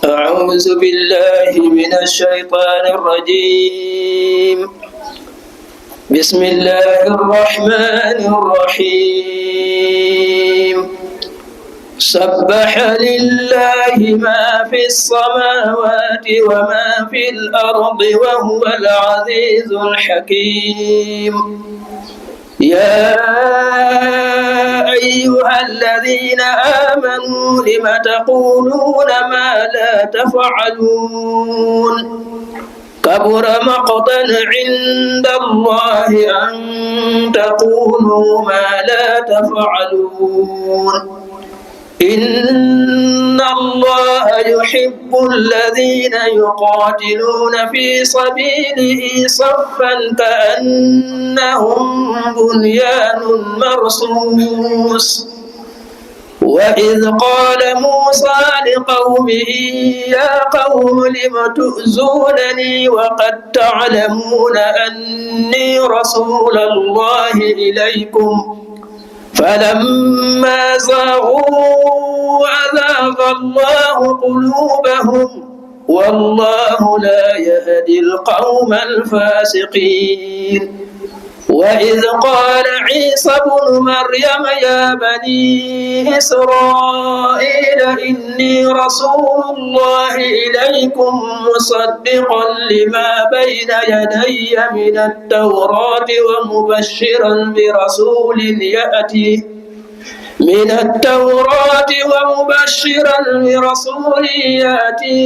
أعوذ بالله من الشيطان الرجيم. بسم الله الرحمن الرحيم. سبح لله ما في السماوات وما في الأرض وهو العزيز الحكيم. يا أيها الذين آمنوا لم تقولون ما لا تفعلون كبر مقتا عند الله أن تقولوا ما لا تفعلون إن الله يحب الذين يقاتلون في سبيله صفا كأنهم بنيان مرصوص. وإذ قال موسى لقومه يا قوم لم تؤذونني وقد تعلمون أني رسول الله إليكم فلما زاغوا أزاغ الله قلوبهم والله لا يهدي القوم الفاسقين. وإذ قال عيسى ابن مريم يا بني إسرائيل إني رسول الله إليكم مصدقا لما بين يدي من التوراة ومبشرا برسول يأتي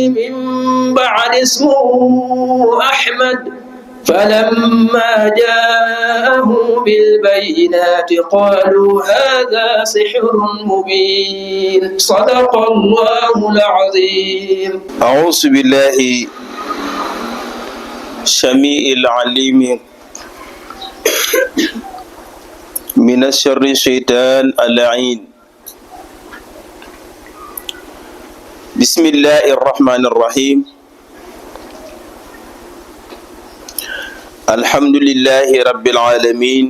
من بعد اسمه أحمد. فلما جاءهم بالبينات قالوا هذا سحر مبين. صدق الله العظيم. أعوذ بالله السميع العليم من الشر الشيطان اللعين. بسم الله الرحمن الرحيم. الحمد لله رب العالمين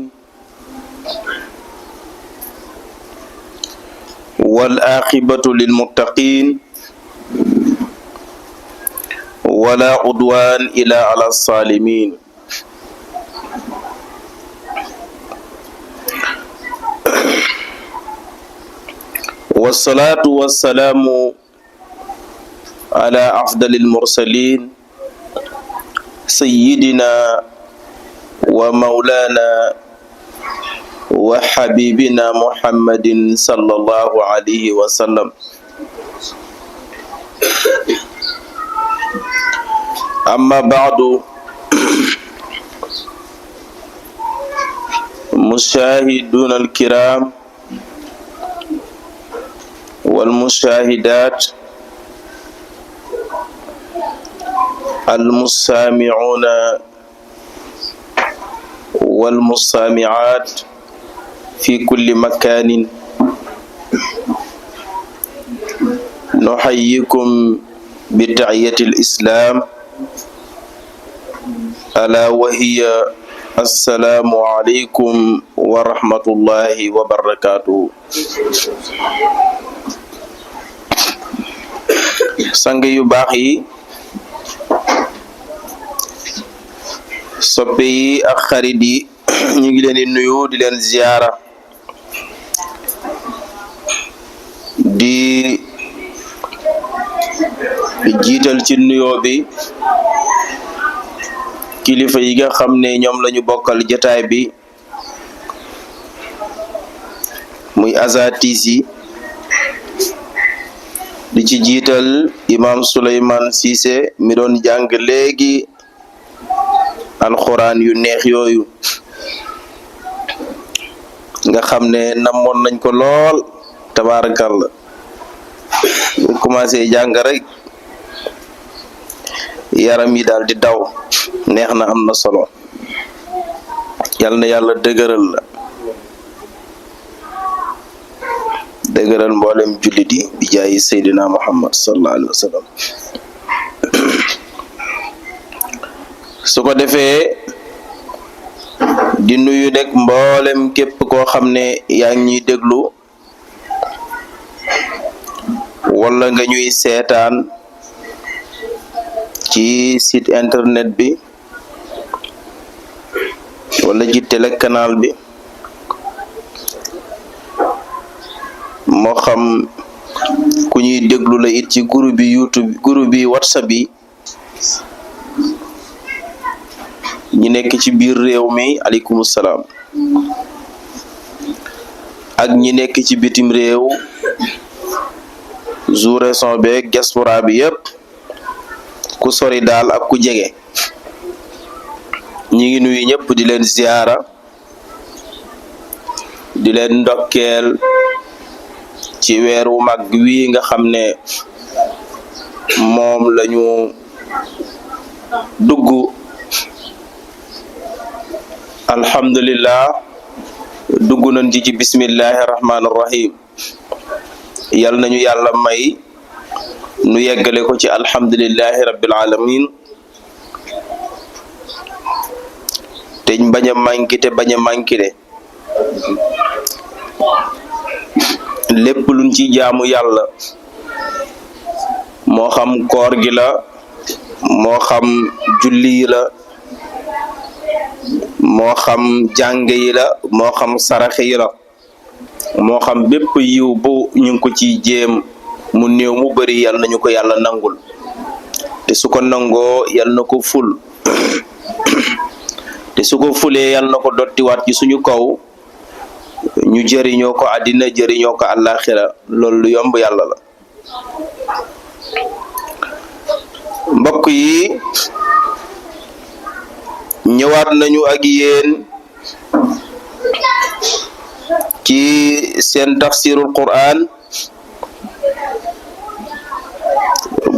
والعاقبة للمتقين ولا عدوان إلا على الظالمين. والصلاة والسلام على أفضل المرسلين سيدنا ومولانا وحبيبنا محمد صلى الله عليه وسلم. أما بعد، مشاهدون الكرام والمشاهدات المستمعون والمستمعات في كل مكان، نحييكم بتحية الإسلام ألا وهي السلام عليكم ورحمة الله وبركاته. sang yu baax yi, soppe yi ak xarit yi, ñu ngi leen di nuyu di leen ziyaara di jiital ci nuyoo bi kilifa yi nga xam ne ñoom lañu bokkal jotaay bi muy azatis yi, di ci jiital imam Souleymane Cissé mi doon jàng léegi alxuraan yu neex yooyu nga xam ne namoon nañ ko lool tabaarakalla. bu commencé jàng rek yaram yi daal di daw, neex na, am na solo. yal na yàlla dëgëral la, dëgëral mboolem jullit yi bi jaayi Seydina Muhammad sallallahu alayhi wa sallam. su ko defee di nuyu nekk mboolem képp koo xam ne yaa ngi ñuy déglu wala nga ñuy seetaan ci site internet bi wala ci télé canal bi moo xam ku ñuy déglu la it ci groupe bi YouTube groupe bi WhatsApp bi ñi nekk ci biir réew mi aleykum salaam ak ñi nekk ci bitim réew sous-région beeg diaspora bi yépp ku sori daal ak ku jege ñi ngi nuyu ñëpp di leen ziyaara di leen ndokkeel ci weeru mag wi nga xam ne moom lañu dugg alhamdulillah dugg nañ ci bismillahi rahmaani rahim yal nañu yàlla may nu yeggale ko ci alhamdulillahi rabbil alamin te bañ a manqué de lépp luñ ci jaamu yàlla moo xam koor gi la moo xam julli yi la moo xam jàng yi la moo xam saraxe yi la moo xam bépp yiw bu ñu ngi ko ci jéem mu néew mu bari yal nañu ko yàlla nangul te su ko nangoo yal na ko ful te su ko fulee yal na ko dottiwaat ci suñu kaw ñu jëriñoo ko àddina jëriñoo ko àllaaxira loolu lu yomb yàlla la mbokk yi ñëwaat nañu ak yéen ci seen tafsirul Qur'an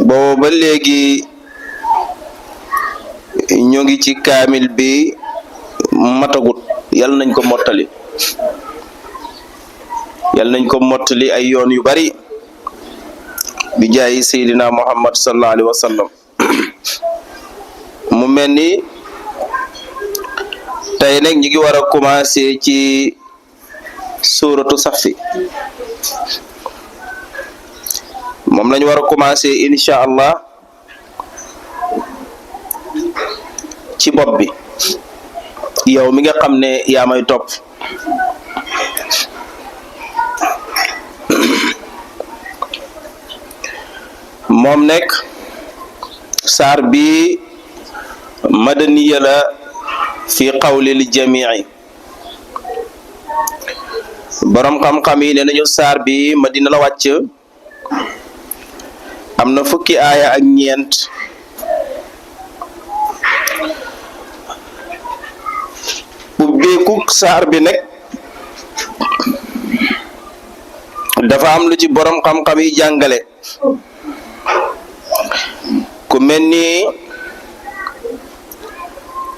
boobu ba léegi ñoo ngi ci kaamil bi matagut yal nañ ko mottali ay yoon yu bari bi jaayi Seydina Muhammad sallallahu alayhi wa sallam mu mel ni tey nag ñu ngi war a commencer ci suuratu Safi moom lañu war a commencer incha allah ci bopp bi yow mi nga xam ne yaa may topp moom nekk saar bi madaniya la fi qawlil jamii borom xam-xam yi ne nañu saar bi Madina la wàcc am na fukki aaya ak ñeent ubbeeku saar bi nag dafa am lu ci borom xam-xam yi jàngale ku mel ni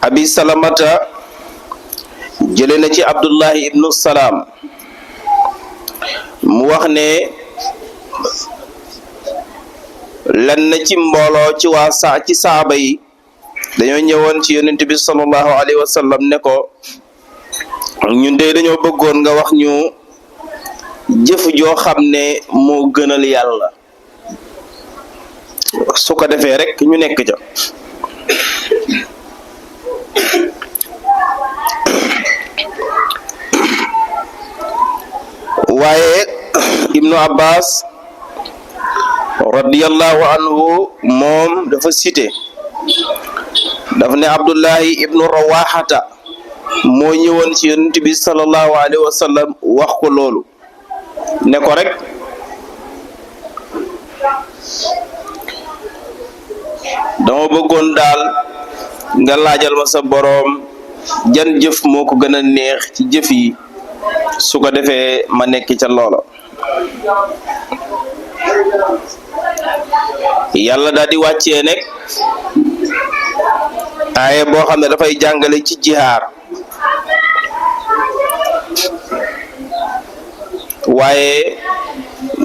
abi salamata jële na ci abdullahi ibnu salaam mu wax ne lan na ci mbooloo ci ci saaba yi dañoo ñëwoon ci yonent bi sallallahu alayhi wa sallam ne ko ñun de dañoo bëggoon nga wax ñu jëf joo xam ne moo gënal yàlla su ko defee rek ñu nekk ca waaye ibnu abbas radiyallahu anhu moom dafa cité daf ne abdullahi ibnu rawaxata moo ñëwoon ci yonent bi sallallahu alayhi wa sallam wax ko loolu ne ko rek dama bëggoon daal nga laajal ma sa boroom jan jëf moo ko gën a neex ci jëf yi su ko defee ma nekk ca loola yàlla daal di wàccee nekk aaye boo xam ne dafay jàngale ci jihaar waaye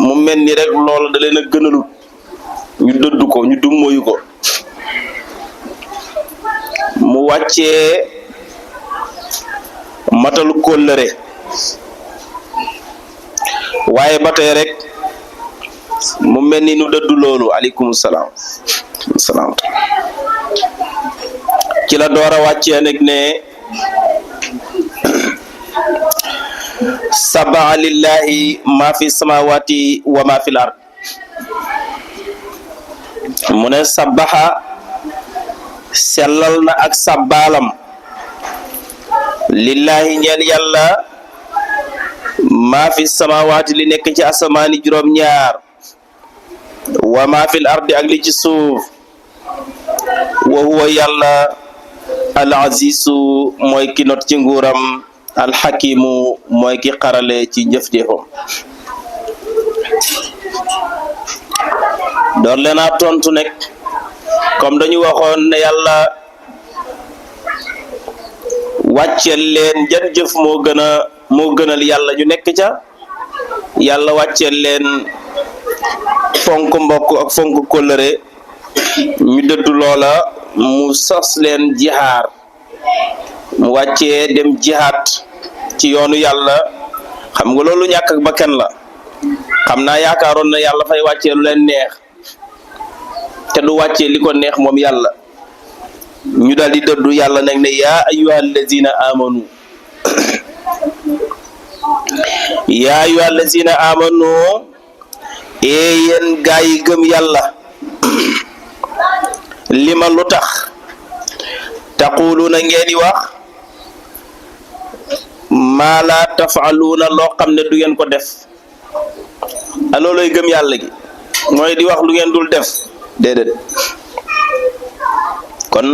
mu mel ni rek loola da leen a gënalut ñu dëdd ko ñu dummoyu ko mu wàccee matal kóllëre waaye ba tey rek mu mel ni nu dëddu loolu aleykum salaam ci la door a wàccee nag ne sabaha lillahi ma fi samawati wa ma fil ard mu ne sabaha sellal na ak sabbaalam lillahi ñeel yàlla maa fi samawati li nekk ci asamaani juróom-ñaar wa maa fil ardi ak li ci suuf wa huwa yàlla al azizu mooy ki not ci nguuram al hakimu mooy ki xarale ci jëf-jëfam door leena tontu nekk comme dañu waxoon ne yàlla wàcceel leen jan jëf moo gënal yàlla ñu nekk ca yàlla wàcceel leen fonk mbokk ak fonk kóllëre ñu dëddu loola mu sos leen jihaar mu wàccee dem jihaat ci yoonu yàlla xam nga loolu ñàkk ak bakkan la xam naa yaakaaroon na yàlla fay wàccee lu leen neex te du wàccee li ko neex moom yàlla ñu daal di dëddu yàlla nag ne yaa ayyuhal lazina amanu yaa ayyuhal lazina amanu yéen gaa yi gëm yàlla lima lu tax taquluuna ngeen di wax maa laa tafaaluuna loo xam ne du ngeen ko def a looloy gëm yàlla gi mooy di wax lu ngeen dul def déedéet kon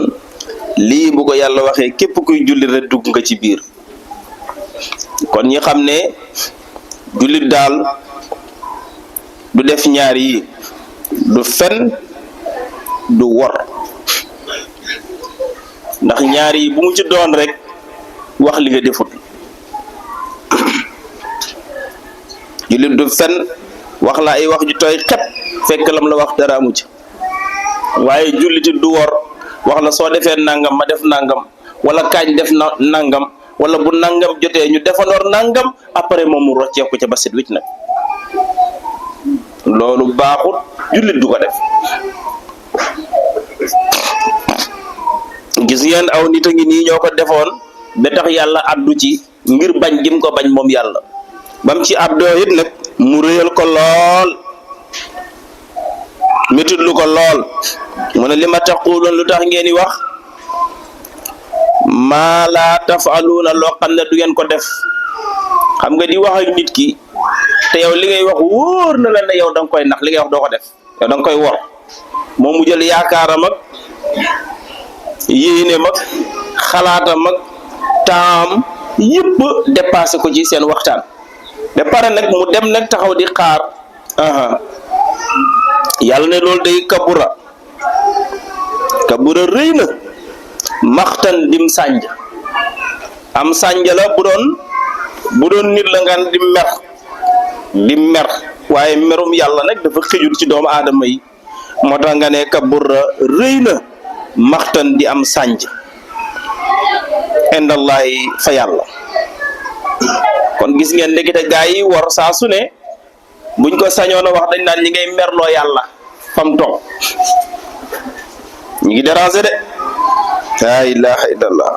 lii bu ko yàlla waxee képp kuy jullit rek dugg nga ci biir kon ñi xam ne jullit daal du def ñaar yi du fen du wor ndax ñaar yi bu mu ci doon rek wax li nga defut jullit du fen wax la ay wax ju tooy xet fekk lam la wax dara amu ci waaye julliti du wor wax la soo defee nangam ma def nangam wala kaañ def na nangam wala bu nangam jotee ñu defandoor nangam après moom mu rocceeku ca basit wicc nag loolu baaxut jullit du ko def gis ngeen aw nit a ngi nii ñoo ko defoon ba tax yàlla addu ci ngir bañ gim ko bañ moom yàlla bam ci addoo it nag mu réyal ko lool métit lu ko lool mu ne li ma taquluun lu tax ngeen di wax maa laa tafaluuna loo xam ne du ngeen ko def xam nga di wax ak nit ki te yow li ngay wax wóor na la ne yow da nga koy nax li ngay wax doo ko def yow da nga koy wor moom mu jël yaakaaram ak yéeneem ak xalaatam ak taam yëpp dépassé ko ci seen waxtaan ba pare nag mu dem nag taxaw di xaar yàlla ne loolu day kabura rëy na maxtan dim sànj am sànj la bu doon nit la nga di mer waaye merum yàlla nag dafa xëjul ci doomu aadama yi moo tax nga ne kabura rëy na maxtan di am sànj indallahi fa yàlla kon gis ngeen ndekete gaa yi war saa su ne buñ ko sañoon a wax dañ naan ñi ngay merloo yàlla fam toog ñi ngi déranger de laa ilaha illallah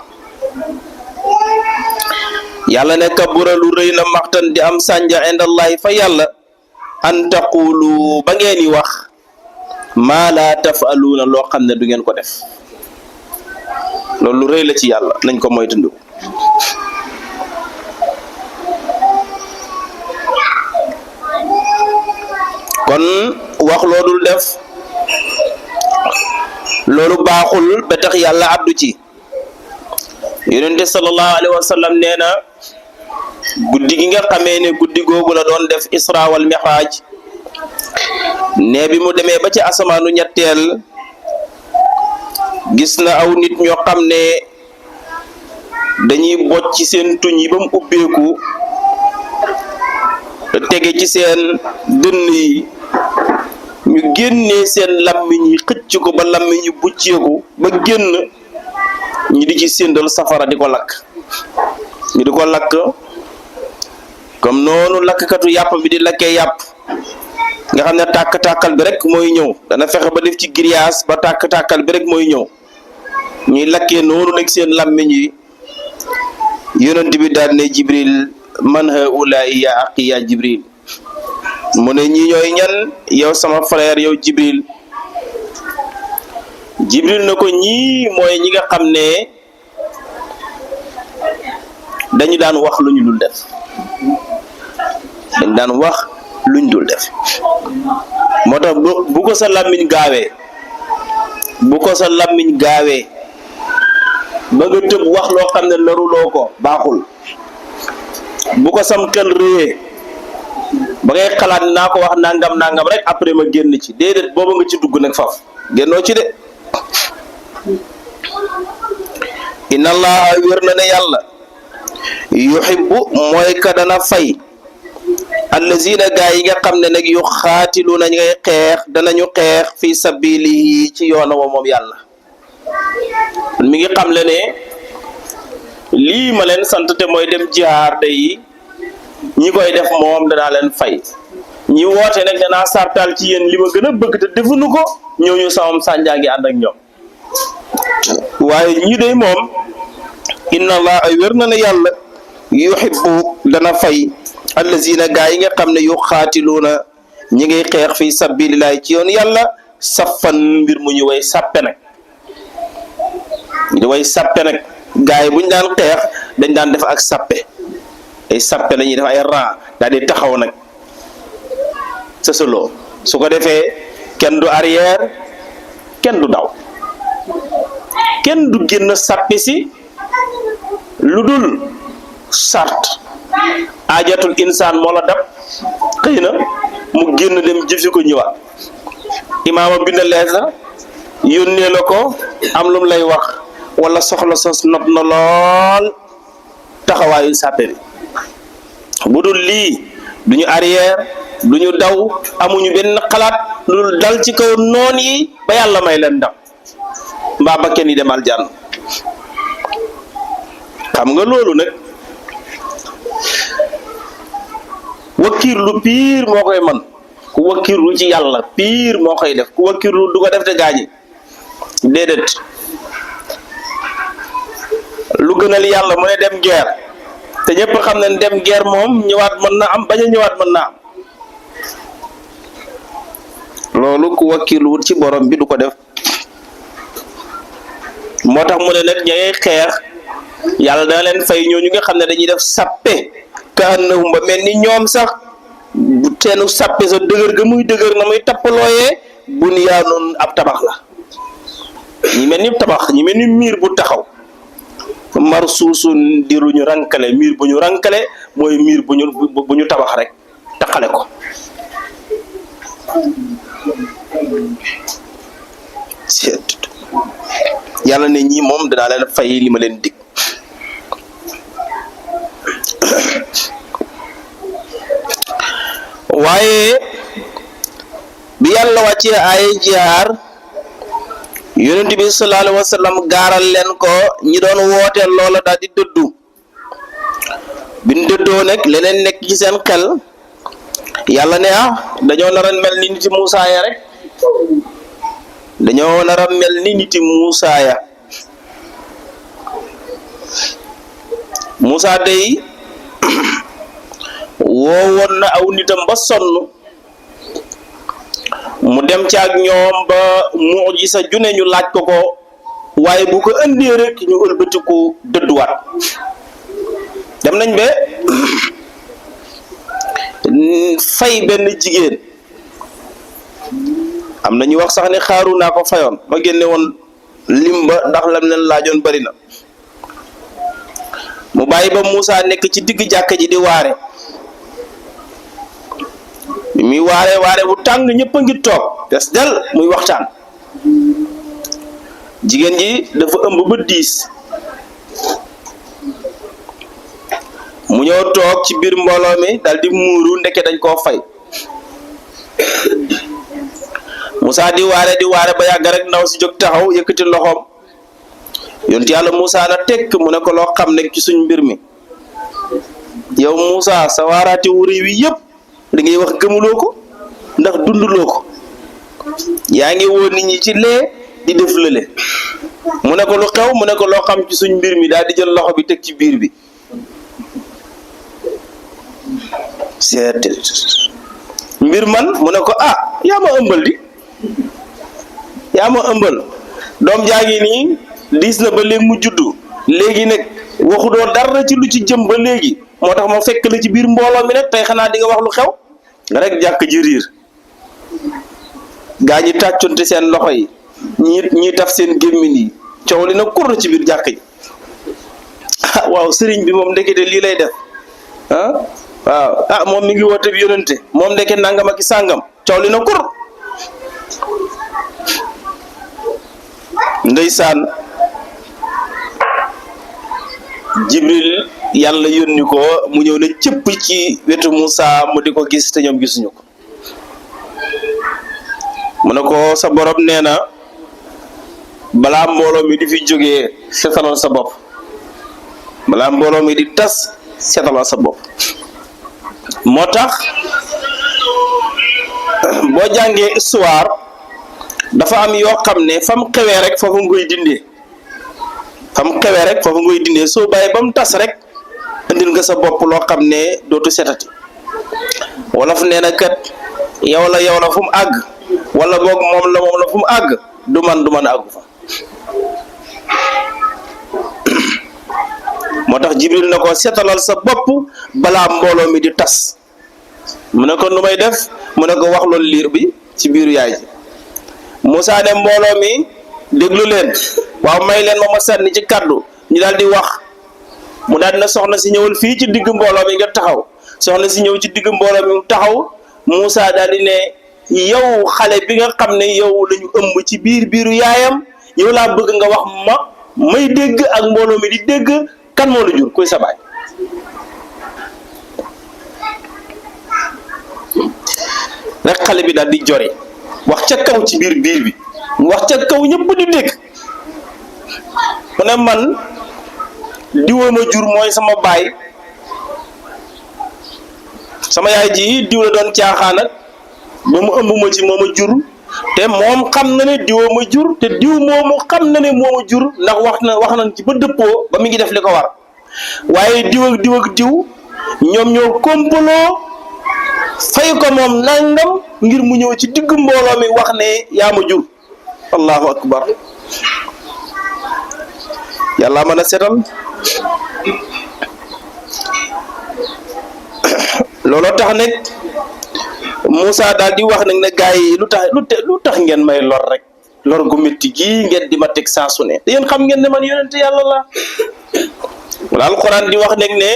yàlla ne kabura lu rëy na maxtan di am sànja indallahi fa yàlla an taqulu ba ngeen yi wax maa laa tafaluuna loo xam ne du ngeen ko def loolu lu rëy la ci yàlla nañ ko moytandu kon wax loo dul def loolu baaxul ba tax yàlla addu ci yonente sallallahu alayhi wa sallam nee na guddi gi nga xamee ne guddi googu la doon def isra wal mi'raj ne bi mu demee ba ci asamaanu ñetteel gis na aw nit ñoo xam ne dañuy bocc ci seen tuñ yi ba mu ubbeeku tege ci seen dënn yi ñu génnee seen lammiñ yi xëcc ko ba lammiñ yi bucceeku ba génn ñi di ci séndal safara di ko lakk ñu di ko lakk comme noonu lakkatu yàpp bi di lakkee yàpp nga xam ne tàkk-tàkkal bi rek mooy ñëw dana fexe ba def ci grillage ba tàkk-tàkkal bi rek mooy ñëw ñuy lakkee noonu nag seen làmmiñ yi yonent bi daal ne Jibril man haulaai ya aqi ya Jibril mu ne ñi ñooy ñan yow sama frère yow Jibril Jibril na ko ñii mooy ñi nga xam ne dañu daan wax lu ñu dul def dañ daan wax luñ dul def moo tax bu ko sa làmmiñ gaawee bu ko sa làmmiñ gaawee ba nga tëb wax loo xam ne naruloo ko baaxul bu ko sam xel réyee ba ngay xalaat naa ko wax nangam rek après ma génn ci déedéet booba nga ci dugg nag faf génnoo ci de inna allaha wér na ne yàlla yuhibbu mooy ka dana fay allazina gaa yi nga xam ne nag yu xaatiluuna ñu ngay xeex danañu xeex fi sabilihi ci yoona wa moom yàlla mi ngi xam le ne lii ma leen sant te mooy dem jihaar day ñi koy def moom danaa leen fay ñi woote nag danaa sartal ci yéen li ma gën a bëgg te defuñu ko ñooñu samam sànjaa ngi ànd ak ñoom waaye ñi day moom inna allah ay wér na ne yàlla yuhibbu dana fay allazina gaa yi nga xam ne yu xaatiluuna ñi ngay xeex fi sabilillahi ci yoon yàlla saffan mbir mu ñu way sàppe nag di way sàppe nag gaa yi buñ daan xeex dañ daan def ak sàppe ay sàppe la ñuy def ay ran daal di taxaw nag sësaloo su ko defee kenn du arrière kenn du daw kenn du génn sàppe si lu dul sart aajatul insaan moo la dab xëy na mu génn dem jëf ko ñëwaat imaama bind leesa yónnee la ko am lu mu lay wax wala soxla sos not na lool taxawaayu sàppe bi bu dul lii duñu arrière duñu daw amuñu benn xalaat lu dul dal ci kaw noon yi ba yàlla may leen ndam mbaa ba kenn yi demal jànn xam nga loolu nag wakiirlu piir moo koy man ku wakiirlu ci yàlla piir moo koy def ku wakiirlu du ko def te gaañi déedéet lu gënal yàlla mu ne dem guerre te ñëpp xam ne dem guerre moom ñëwaat mën na am bañ a ñëwaat mën na am loolu ku wakiirlu wut ci borom bi du ko def moo tax mu ne nag ña ngay xeex yàlla dana leen fay ñooñu nga xam ne dañuy def sàppe ka annahum ba mel ni ñoom sax bu teenu sàppe sa dëgër ga muy dëgër na muy tappalooyee bunyaanun ab tabax la ñi mel ni tabax ñi mel ni miir bu taxaw marsuusun di lu ñu rankale miir bu ñu rankale mooy miir bu ñu tabax rek taxale ko yàlla ne ñii moom danaa leen fay li ma leen dig waaye bi yàlla wàccee ay jihaar yonent bi sallallahu alayhi wa sallam gaaral leen ko ñi doon wooteel loola daal di dëddu bi ñu dëddoo nag leneen nekk ci seen xel yàlla ne dañoo nar a mel ni niti Muusaa ya rek dañoo nar a mel ni niti Muusaa ya Muusaa day woowoon na aw nitam ba sonn mu dem ci ak ñoom ba mu'jiza ju ne ñu laaj ko ko waaye bu ko andee rek ñu ëlbatiku dëdduwaat dem nañ ba fay benn jigéen am na ñu wax sax ne xaaru naa ko fayoon ma génne woon limba ndax lam leen laajoon bari na mu bàyyi ba Muusaa nekk ci digg jàkka ji di waare muy waare bu tàng ñëpp a ngi toog des del muy waxtaan jigéen ji dafa ëmb ba diis mu ñëw toog ci biir mbooloo mi dal di muuru ndeke dañ koo fay Muusaa di waare ba yàgg rek ndaw si jóg taxaw yëkkati loxoom yonti yàlla Muusaa na tekk mu ne ko loo xam ne ci suñ mbir mi yow Muusaa sa waaraati wuri wi yëpp li ngay wax gëmuloo ko ndax dunduloo ko yaa ngi woo nit ñi ci lee di def lële mu ne ko lu xew mu ne ko loo xam ci suñ mbir mi daal di jël loxo bi teg ci biir bi seet mbir man mu ne ko ah yaa ma ëmbal di yaa ma ëmbal doom jaa ngi nii diis na ba léegi mu juddu léegi nag waxu doo dara ci lu ci jëm ba léegi moo tax ma fekk la ci biir mbooloo mi nag tey xanaa di nga wax lu xew rek jàkk ji riir gaa ñi tàcconte seen loxo yi ñi taf seen gémmiñ yi coow li na kur ci biir jàkk ji waaw sëriñ bi moom ndekete lii lay def waaw moom mi ngi woote bi yonente moom ndeke nangam ak sàngam coow li na kur ndeysaan Jibril yàlla yónni ko mu ñëw ne cëpp ci wetu Moussa mu di ko gis te ñoom gisuñu ko mu ne ko sa borom nee na balaa mbooloo mi di fi jógee setalal sa bopp balaa mbooloo mi di tas setalal sa bopp moo tax boo jàngee histoire dafa am yoo xam ne fam xewee rek foofu ngoy dindee soo bàyyi ba mu tas rek indil nga sa bopp loo xam ne dootu setati wolof nee na kat yow la fu mu àgg wala boog moom la fu mu àgg du man àggu fa moo tax Jibril na ko setalal sa bopp balaa mbooloo mi di tas mu ne ko nu may def mu ne ko wax loolu liir bi ci biiru yaay ji Moussa ne mbooloo mi déglu leen waaw may leen ma sànni ci kaddu ñu daal di wax mu daal na soxna si ñëwal fii ci digg mbooloo mi nga taxaw soxna si ñëw ci digg mbooloo mi mu taxaw Moussa daal di ne yow xale bi nga xam ne yow lañu ëmb ci biiru yaayam yow laa bëgg nga wax ma may dégg ak mbooloo mi di dégg kan moo la jur kuy sa baay rek xale bi daal di jori wax ca kaw ci biir bi wax ca kaw ñëpp di dégg mu ne man diwa ma jur mooy sama baay sama yaay ji diw la doon caaxaan ak ba mu ëmb ma ci moo ma jur te moom xam na ne diwa ma jur te diw moomu xam na ne moo ma jur ndax wax nañ ci ba dëppoo ba mi ngi def li ko war waaye diw ak diw ñoom ñoo kompaloo fay ko moom nangam ngir mu ñëw ci diggu mbooloo mi wax ne yaa ma jur allahu akbar yàlla mën a setal looloo tax nag Moussa daal di wax nag ne gaa yi lu tax ngeen may lor rek lor gu métti gii ngeen di ma teg saa su ne te yéen xam ngeen ne man yonente yàlla la wala alquran di wax nag ne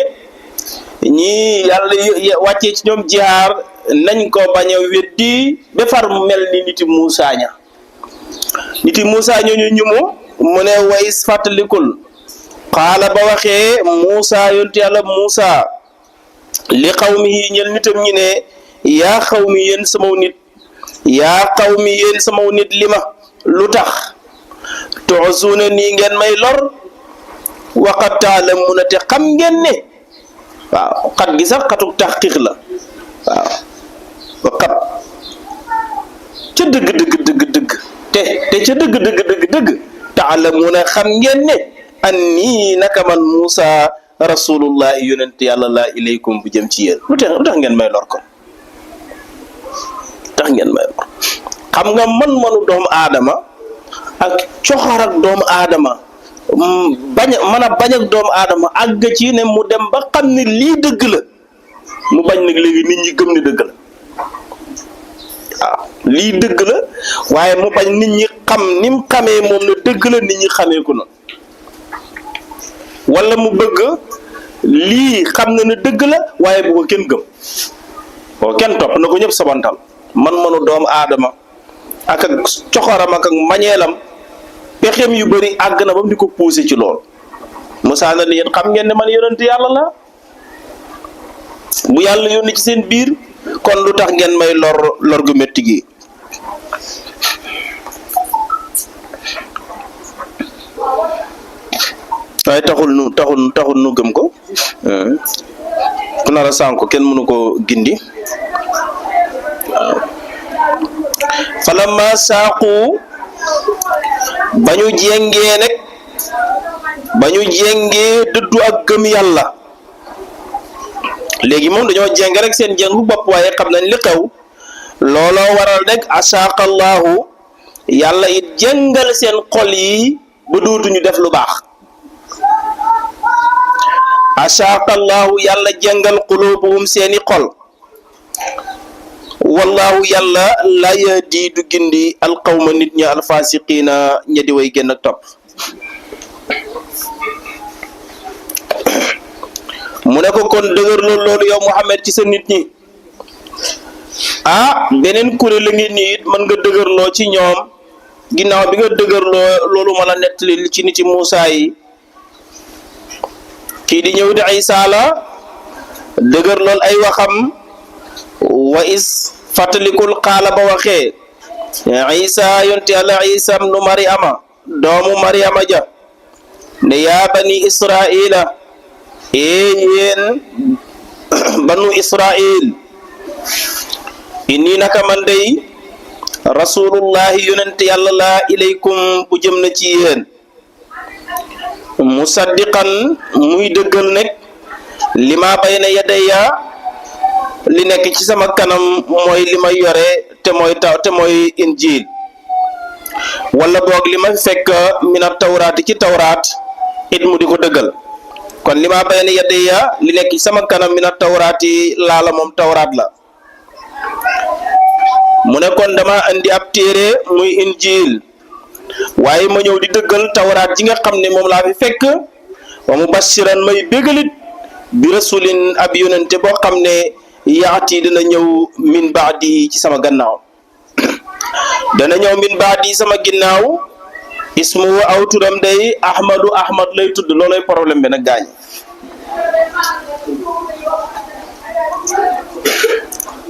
ñii yàlla wàccee ci ñoom jihaar nañ ko bañ a weddi ba far mel ni niti Moussa ñooñu ñumu mu ne wayis fàttalikul xaala ba waxee Moussa yonte yàlla Moussa li xawmi ñel nitam ñi ne yaa xawmi yéen samaw nit li ma lu tax tu'zuuna nii ngeen may lor waqad ta'lamuuna te xam ngeen ne waaw xat gi sax xatuk taxqiq la waaw waqad ca dëgg te ca dëgg ta'lamuuna xam ngeen ne annii naka man Moussa rasulullahi yonent yàlla laa ilaykum bu jëm ci yéen lu tax ngeen may lor kon tax ngeen may lor xam nga manu doomu aadama ak coxor ak doomu aadama bañ ak doomu aadama àgg ci ne mu dem ba xam ne lii dëgg la mu bañ nag léegi nit ñi gëm ne dëgg la waaw lii dëgg la waaye mu bañ nit ñi xam ni mu xamee moom ne dëgg la nit ñi xamee ko noonu wala mu bëgg lii xam na ne dëgg la waaye bu ko kenn gëm boo kenn topp na ko ñëpp sabantal manu doomu aadama ak coxoram ak mañeelam pexem yu bari àgg na ba mu di ko poussé ci lool Moussa na ni yéen xam ngeen ne man yonent yàlla la bu yàlla yónni ci seen biir kon lu tax ngeen may lor gu métti gi waaye taxul nu gëm ko ku nar a sànko kenn mënu ko gindi falamma saaqu bañu jéngee nag bañu jéngee dëddu ak gëm yàlla léegi moom dañoo jéng rek seen jéngu bopp waaye xam nañ li xew looloo waral rek asaqallahu yàlla it jéngal seen xol yi ba dootuñu def lu baax asaqallahu yàlla jéngal qulubuhum seeni xol wallahu yàlla la yahdi du gindi alqawma nit ñi alfasiqiina ña di way génn ak topp mu ne ko kon dëgër loolu yow Muhammad ci sa nit ñi beneen kuréel la ngi nii it mën nga dëgërloo ci ñoom ginnaaw bi nga dëgërloo loolu ma la nettali ci niti Muusaa yi kii di ñëw di Isa la dëgër lool ay waxam wa is fàttalikul xaala ba waxee Isa yonte Yàlla Isa nu Mariama doomu Mariama ja ne yaa bani Israila yéen banu Israil inni naka man day rasulullahi yonente Yàlla laa ilaykum bu jëm na ci yéen musaddiqan muy dëggal nekk lima bayna yadayya li nekk ci sama kanam mooy li may yore te mooy injil wala boog li ma fekk mina tawraat ci tawraat it mu di ko dëggal kon lima bayna yadayya li nekk ci sama kanam mina tawraat yi laala moom tawraat la mu ne kon dama andi ab téere muy injil waaye ma ñëw di dëggal tawraat ji nga xam ne moom laa fi fekk wa mubashiran may bégalit bi rasulin ab yonente boo xam ne yaati dana ñëw min baadi ci sama gannaaw dana ñëw min baadi sama ginnaaw ismu aw turam day ahmad lay tudd loolay problème bi nag gaañ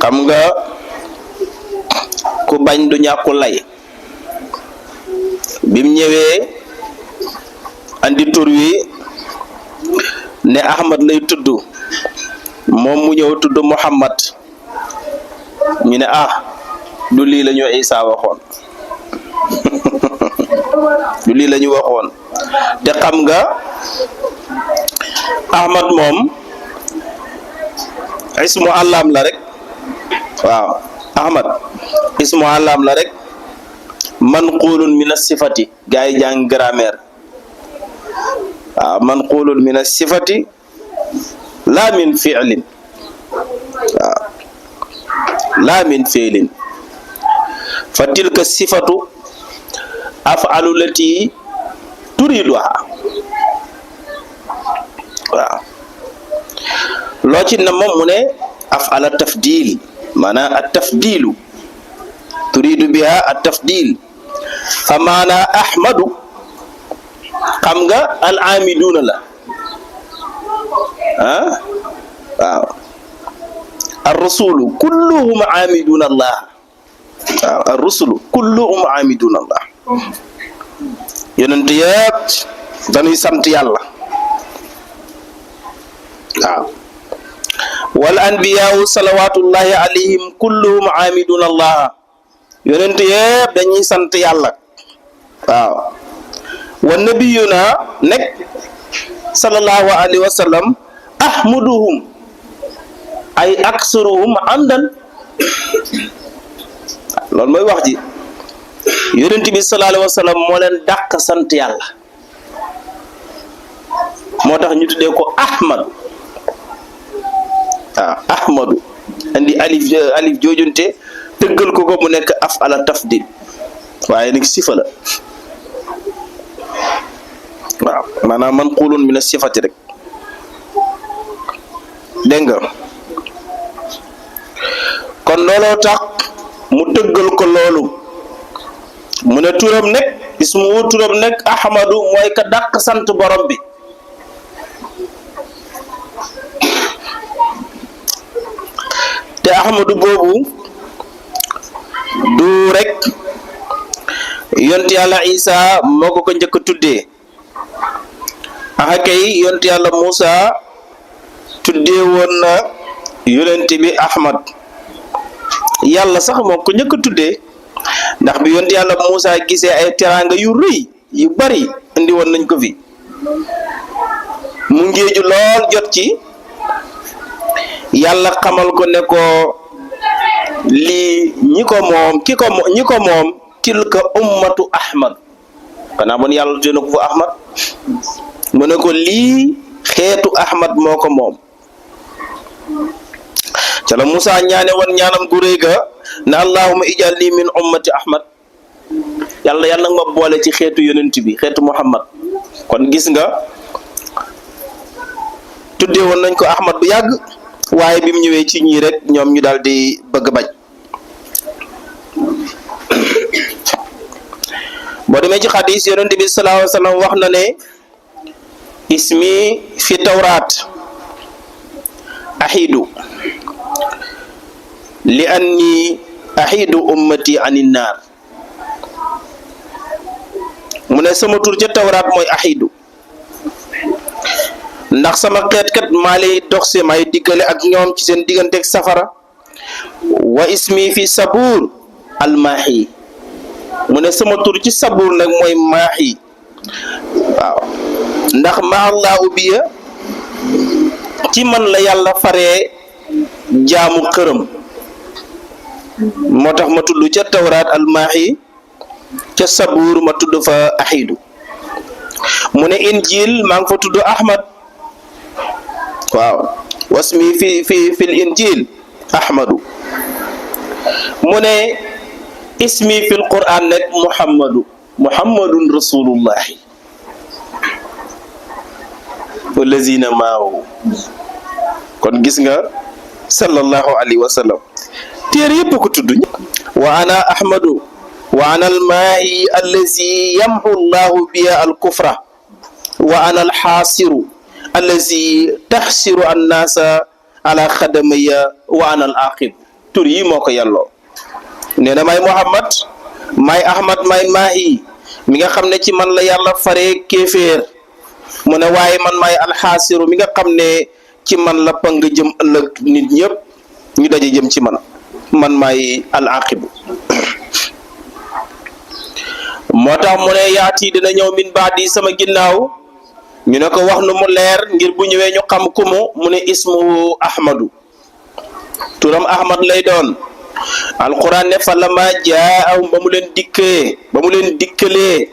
xam nga ku bañ du ñàkku lay bim ñëwee andi tur wi ne ahmad lay tudd moom mu ñëw tudd muhammad ñu ne du lii la ñu Isa waxoon du lii la ñu waxoon te xam nga ahmad moom ismu àllaam la rek waaw ahmad ismu àllaam la rek manqulun min as-sifati gaa yi jàng grammaire waaw manqulun min as-sifati la min fi'lin waaw la min fi'lin fa tilka sifatu af'alu lati turiduha waaw loo ci na moom mu ne af'ala tafdil maanaam at tafdilu turidu biha at tafdil fa maana ahmadu xam nga al amiduna la waaw ar rusulu kulluhum amiduna allah waaw ar rusulu kulluhum amiduna allah yonent yëpp dañuy sant yàlla waaw wal anbiyaawu salawatullahi alayhim kulluhum amiduna allah yonent yëpp dañuy sant yàlla waaw wa nabiyuna nekk sallallahu alayhi wa sallam ahmaduhum ay aksaruhum amdan loolu mooy wax ji yonent bi sallallahu alayhi wa sallam moo leen dàq sant yàlla moo tax ñu tuddee ko ahmad waaw ahmadu andi alif joojunte tëggal ko mu nekk af'ala tafdil waaye nag sifa la waaw maanaam manqulun min as-sifati rek dégg nga kon looloo tax mu tëggal ko loolu mu ne turam nekk ismu turam nekk ahmadu mooy ka dàq sant borom bi te ahmadu boobu du rek yont yàlla Isa moo ko njëkk a tuddee kay yont yàlla Musa tuddee woon na yonent bi ahmad yàlla sax moo ko njëkk a tuddee ndax bi yont yàlla Musa gisee ay teraanga yu rëy yu bari indi woon nañ ko fi mu ngéeju lool jot ci yàlla xamal ko ne ko lii ñi ko moom tilka ummatu ahmad xanaa bon yàlla tuddee na ko fa ahmad mu ne ko lii xeetu ahmad moo ko moom ca la Musaa ñaane woon ñaanam gu réy ga ne allahumma ijalni min ummati ahmad yàlla nga ma boole ci xeetu yonent bi xeetu muhammad kon gis nga tuddee woon nañ ko ahmad bu yàgg waaye bi mu ñëwee ci ñii rek ñoom ñu daal di bëgg bañ boo demee ci xadis yonent bi sallallahu alayhi wa sallam wax na ne ismi fi tawraat ahidu li anni ahidu ummati anin naar mu ne sama tur ca tawraat mooy ahidu ndax sama xeet kat maa lay dox see may diggale ak ñoom ci seen digganteeg safara wa ismi fi sabuur almaahi mu ne sama tur ci sabuur nag mooy maahi waaw ndax maallahu biya ci man la yàlla faree jaamu xërëm moo tax ma tudd ca tawraat almaahi ca sabuur ma tudd fa ahidu mu ne injil maa ngi fa tudd ahmad waaw wasmi fil injil ahmadu mu ne ismi fil quran nag muhammadun rasulullahi wallazina maahu kon gis nga sallallahu alayhi wa sallam téere yëpp ko tudd wa ana ahmadu wa ana almaahi allazi yamhu llahu biya alkufra wa ana alxaasiru allazi taxsiru annaasa ala xadamaya wa ana al aqib tur yi moo ko yàlloo nee na may muhammad may ahmad may maahi mi nga xam ne ci man la yàlla faree kéeféer mu ne waaye man may alxaasiru mi nga xam ne ci man la pang jëm ëllëg nit ñëpp ñu daje jëm ci man may al aqibu moo tax mu ne yaati dina ñëw min baadi sama ginnaaw ñu ne ko wax nu mu leer ngir bu ñëwee ñu xam ku mu ne ismuhu ahmadu turam ahmad lay doon alquran ne fa lama jaahum ba mu leen dikkalee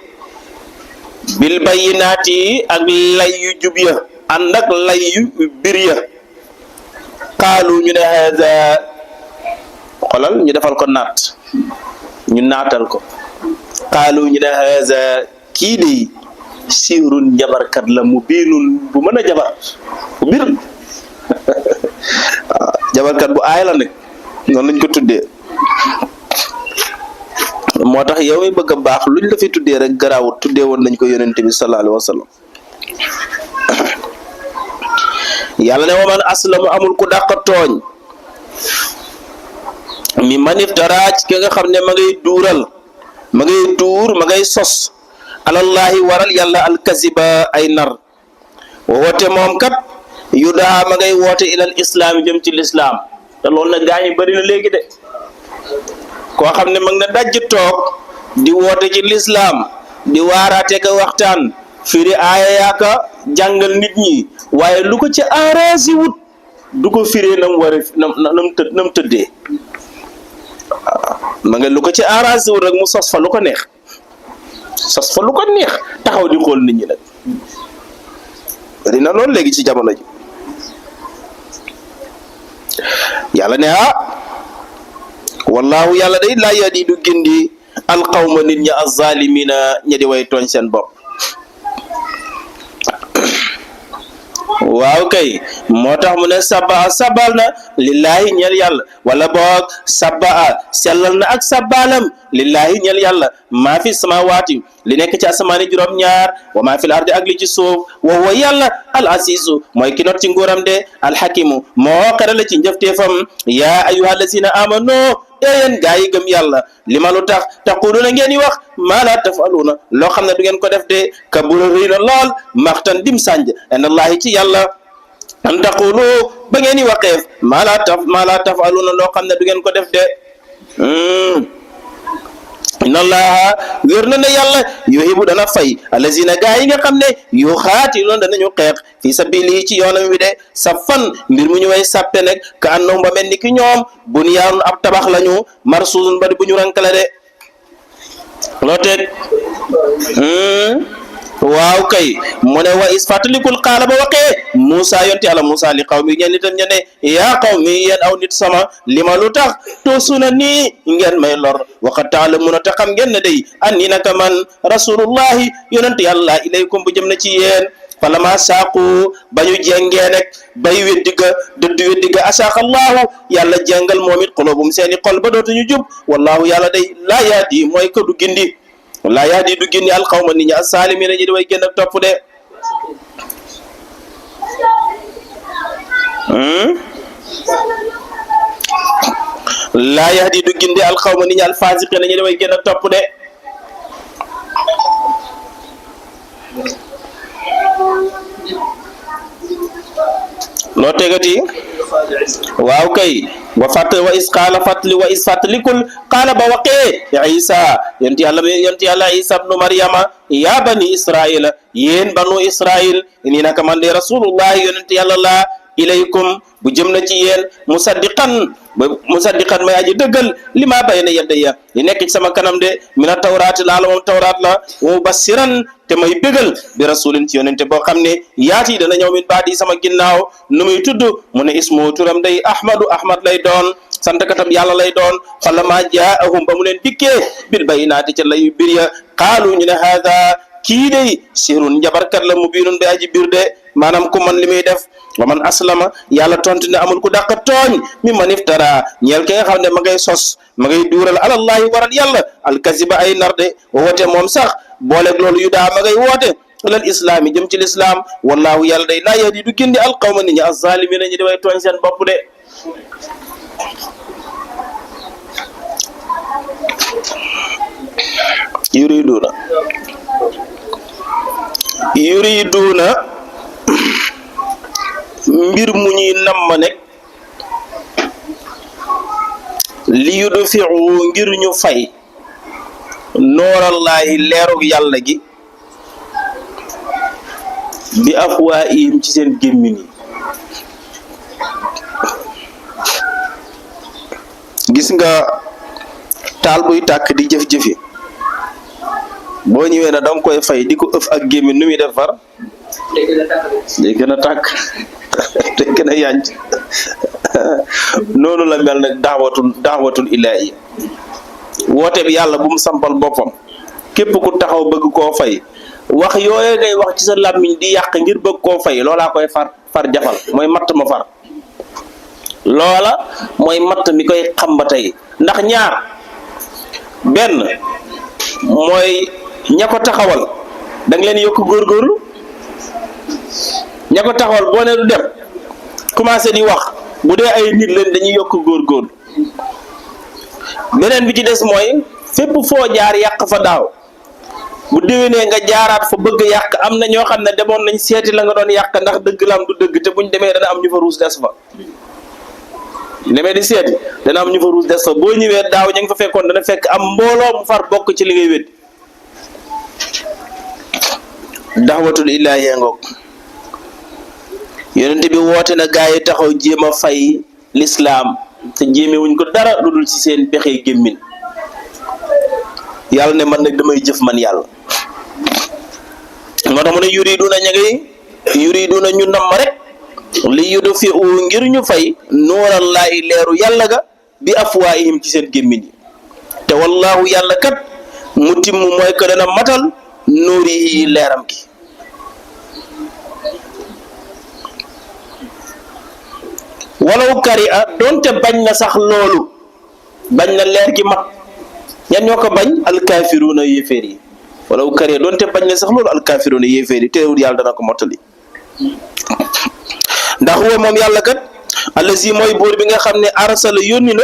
bil bayyinaati ak lay yu jub ya ànd ak lay yu bir ya qaalu ñu ne haza xolal ñu defal ko naat ñu naatal ko qaalu ñu ne haza kii de siirun jabarkat la mu biinun bu mën a jabar bu bir jabarkat bu aay la nag noonu lañ ko tuddee moo tax yow mi bëgg a baax luñ la fi tuddee rek garaawut tuddee woon nañ ko yonente bi sallallahu alayhi wa sallam yàlla ne wa man aslamu amul ku dàq tooñ mi manif daraaj ki nga xam ne ma ngay duur ma ngay sos alallahi waral yàlla alkaziba ay nar woote moom kat yudaa ma ngay woote ilal islaam jëm ci lislaam te loolu nag gaa ñi bëri na léegi de koo xam ne mag na dajj toog di woote ci lislaam di waaraate ka waxtaan firi aaya yaaka jàngal nit ñi waaye lu ko ci arrangé wut du ko firee nam war nam tëddee ma nga lu ko ci arrangé wut rek mu sos fa lu ko neex taxaw di xool nit ñi nag bëri na loolu léegi ci jamono ji yàlla ne wallahu yàlla day laa yahdi du gindi alqawma nit ñi azzalimina ña di way tooñ seen bopp waaw kay moo tax mu ne sabal na lillahi ñeel yàlla wala boog sellal na ak sabalam lillahi ñeel yàlla maa fi samawaati li nekk ci asamaani juróom-ñaar wa maa fi l ardi ak li ci suuf wa huwa yàlla al asisu mooy ki not ci nguuram de alxakimu moo xarala ci njëfteefam yaa ayyuha allazina amanu yéen gaa yi gëm yàlla li ma lu tax taquluna ngeen di wax maa laa tafaluna loo xam ne du ngeen ko def de kabura rëy na lool maxtan dim sànj indallahi ci yàlla an taqulu ba ngeen di waxeef maa laa tafaluna loo xam ne du ngeen ko def de inna allaha wér na ne yàlla yuhibbu dana fay allazina gaa yi nga xam ne yuxaatiluuna danañu xeex fi sabilihi ci yoonam wi de saffan mbir mu ñu way sàppe nag ka annahum ba mel ni ki ñoom bunyaanun ab tabax lañu marsuusun bari bu ñu rankale de loo teg waaw kay mu ne wa is fàttalikul qaala ba waxee Moussa yonte yàlla Moussa li qawmi ñeen nitam ñe ne yaa qawmi yéen aw nit sama li ma lu tax toosuna nii ngeen may lor waqad ta'lamuna te xam ngeen ne day anni naka man rasulullahi yonente yàlla ilaykum bu jëm na ci yéen falama saaqu ba ñu jengee nag bay weddiga dëddu weddiga asaaqa allahu yàlla jengal moom it qulubum seeni xol ba dootuñu jub wallahu yàlla day laa yaadi mooy ko du gindi laa yahdi du génni alxawma nit ñi asaalimiina ñi di way génn ak topp de laa yahdi du gindi alxawma nit ñi alfaasiqiina ñi di way génn ak topp de loo tegati waaw kay wa is qaala fàttali wa is fàttalikul qaala ba waqee isa yonti yàlla isa ibnu maryama ya bani israila yéen banu israil nii naka man de rasulullahi yonente yàlla la ilaykum bu jëm na ci yéen musaddiqan may aji dëggal li ma bayna yadayya li nekk ci sama kanam de mina tawraati laala moom tawraat la wa mubassiran te may bégal bi rasulin ci yonente boo xam ne yaati dana ñëw min baadi sama ginnaaw nu muy tudd mu ne ismu turam day ahmad lay doon santkatam yàlla lay doon falamma jaahum ba mu leen dikkee bil bayinaati ca layu bir ya qaalu ñu ne haada kii day sirun njabarkat la mubiinun bi aji bir de maanaam ku man li muy def wa man aslama yàlla tontu ne amul ku dàq tooñ mi man iftara ñeel ki nga xam ne ma ngay sos ma ngay duural alallahi waral yàlla alkasiba ay narde woote moom sax booleeg loolu yu daa ma ngay woote lal islaam yi jëm ci lislaam wallahu yàlla day laa yahdi du gindi alqawma nit ñi azzaalimiina ñi di way tooñ seen bopp de yuriduuna mbir mu ñuy namm nekk li yudfi'u ngir ñu fay noorallaahi leerug yàlla gi bi afwaahihim ci seen gémmiñ yi gis nga taal buy tàkk di jëf-jëfi boo ñëwee na danga koy fay di ko ëf ak gémmiñ nu muy def far day gën a tàkk day gën a yànj noonu la mel nag daawatul ilaahi woote bi yàlla bu mu sampal boppam képp ku taxaw bëgg koo fay wax yooye ngay wax ci sa làmmiñ di yàq ngir bëgg koo fay loolaa koy far jafal mooy matt ma far loola mooy matt mi koy xam ba tey ndax ñaar benn mooy ña ko taxawal da nga leen yokk góorgóorlu ña ko taxawal boo ne du dem commencé di wax bu dee ay nit leen dañuy yokk góorgóorlu beneen bi ci des mooy fépp foo jaar yàq fa daaw bu déwénee nga jaaraat fa bëgg yàq am na ñoo xam ne demoon nañ seeti la nga doon yàq ndax dëgg la am du dëgg te buñ demee dana am ñu fa ruus des fa demee di seeti dana am ñu fa ruus des fa boo ñëwee daaw ña nga fa fekkoon dana fekk am mbooloo mu far bokk ci li ngay wét daxwatul illaahi ngoog yonent bi woote na gaa yi taxaw jéem a fay lislaam te jéeme wuñ ko dara lu dul ci seen pexe gémmin yàlla ne man nag damay jëf man yàlla moo tax mu ne yuriduna ñu namm rek li yudfi'u ngir ñu fay nuurallaahi leeru yàlla ga bi afwaahihim ci seen gémmin yi te wallahu yàlla kat mutimmu mooy ko dana matal nuurihi leeram gi walaw kari a doonte bañ na sax loolu bañ na leer gi mat ñan ñoo ko bañ alkaafiruuna yéeféer yi walaw kari a doonte bañ na sax loolu alkaafiruuna yéeféer yi teewul yàlla dana ko mottali ndax huwa moom yàlla kat allazi mooy buur bi nga xam ne arsala yónni na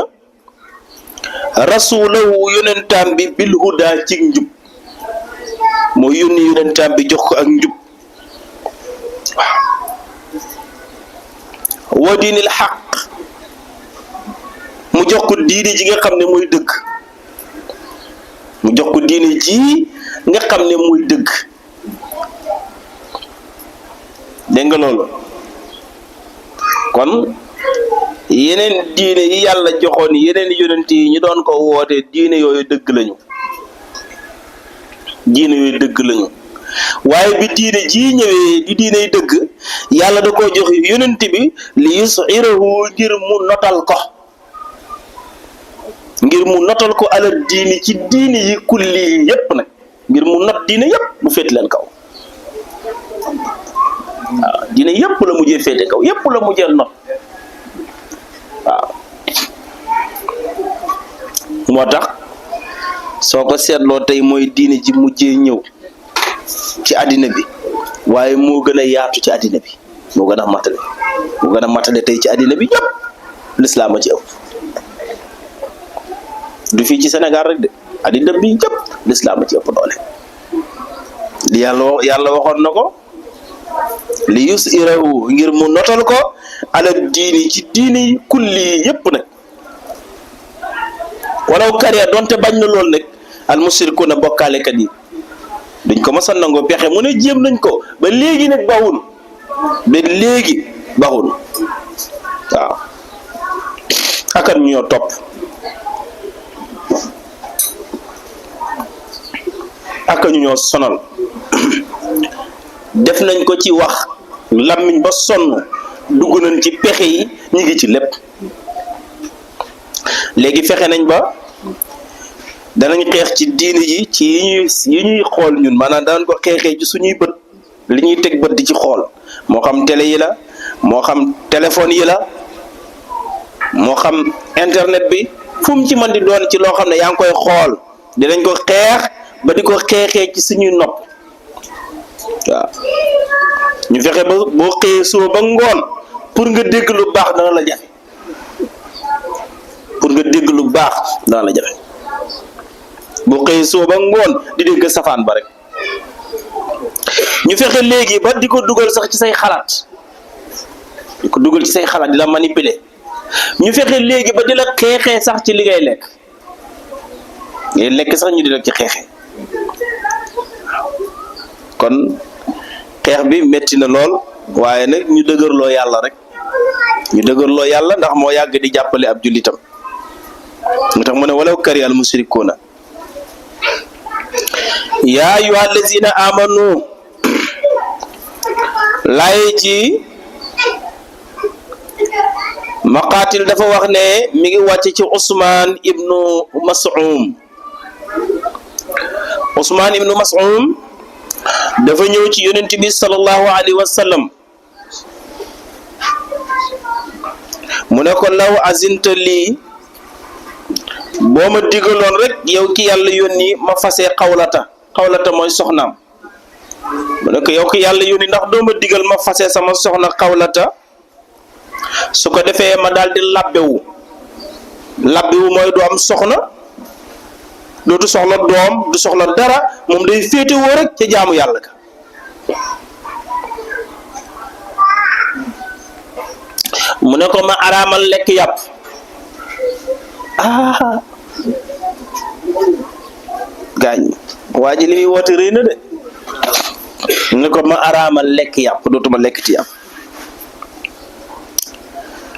rasulahu yonentaam bi bil huda ci njub moo yónni yonentaam bi jox ko ak njub wa diinil xaq mu jox ko diini ji nga xam ne mooy dëgg mu jox ko diine ji nga xam ne muy dëgg. dégg nga loolu kon yeneen diine yi yàlla joxoon yeneen yonent yi ñu doon ko woote diine yooyu dëgg lañu waaye bi diine ji ñëwee di diine yi dëgg yàlla da koo jox yonent bi li yus'irahu ngir mu notal ko ala diini ci diine yi kulli yépp nag ngir mu not diine yépp mu féet leen kaw waaw diine yépp la mujjee féete kaw yépp la mujjee not waaw moo tax soo ko seetloo tey mooy diine ji mujjee ñëw ci àddina bi waaye moo gën a yaatu ci àddina bi moo gën a matale tey ci àddina bi yépp lislaam a ci ëpp du fii ci Sénégal rek de àddina bi yépp lislaam a ci ëpp doole li yàlla waxoon na ko li yus'irahu ngir mu notal ko ala diini ci diini kulli yépp nag walaw kariya donte bañ na lool nag al mushrikuuna bokkaalekat yi duñ ko mos a nangoo pexe mu ne jéem nañ ko ba léegi nag baxul waaw akan ñu ñoo topp aka ñu ñoo sonal def nañ ko ci wax làmmiñ ba sonn dugg nañ ci pexe yi ñu ngi ci lépp léegi fexe nañ ba danañ xeex ci diine yi ci yi ñuy xool ñun maanaam danañ ko xeexee ci suñuy bët li ñuy teg bët di ci xool moo xam télé yi la moo xam téléphone yi la moo xam internet bi fu mu ci mën di doon ci loo xam ne yaa ngi koy xool dinañ ko xeex ba di ko xeexee ci suñuy nopp waaw ñu fexe ba boo xëyee suba ba ngoon pour nga dégg lu baax dana la jafe boo xëyee suba ba ngoon di dégg safaan ba rek ñu fexe léegi ba di ko dugal sax ci say xalaat di la manipuler ñu fexe léegi ba di la xeexee sax ci li ngay lekk sax ñu di la ci xeexee kon xeex bi metti na lool waaye nag ñu dëgërloo yàlla ndax moo yàgg di jàppale ab jullitam mu tax mu ne walaw kari al mushrikuuna yaa ayyuha allazina amanu laay ji maqaatil dafa wax ne mi ngi wàcc ci Usmaan ibnu Mas'um dafa ñëw ci yonent bi sallallahu alayhi wa sallam mu ne ko law azinta lii boo ma digaloon rek yow ki yàlla yónni ma fasee xawlata mooy soxnaam mu ne ko yow ki yàlla yónni ndax doo ma digal ma fasee sama soxna xawlata su ko defee ma daal di labbewu mooy du am soxna dootu soxla doom du soxla dara moom day féetewoo rek ca jaamu yàlla ka mu ne ko ma araamal lekk yàpp gaañ waa ji li muy woote rëy na de mu ne ko ma araamal lekk yàpp dootuma lekk ci yàpp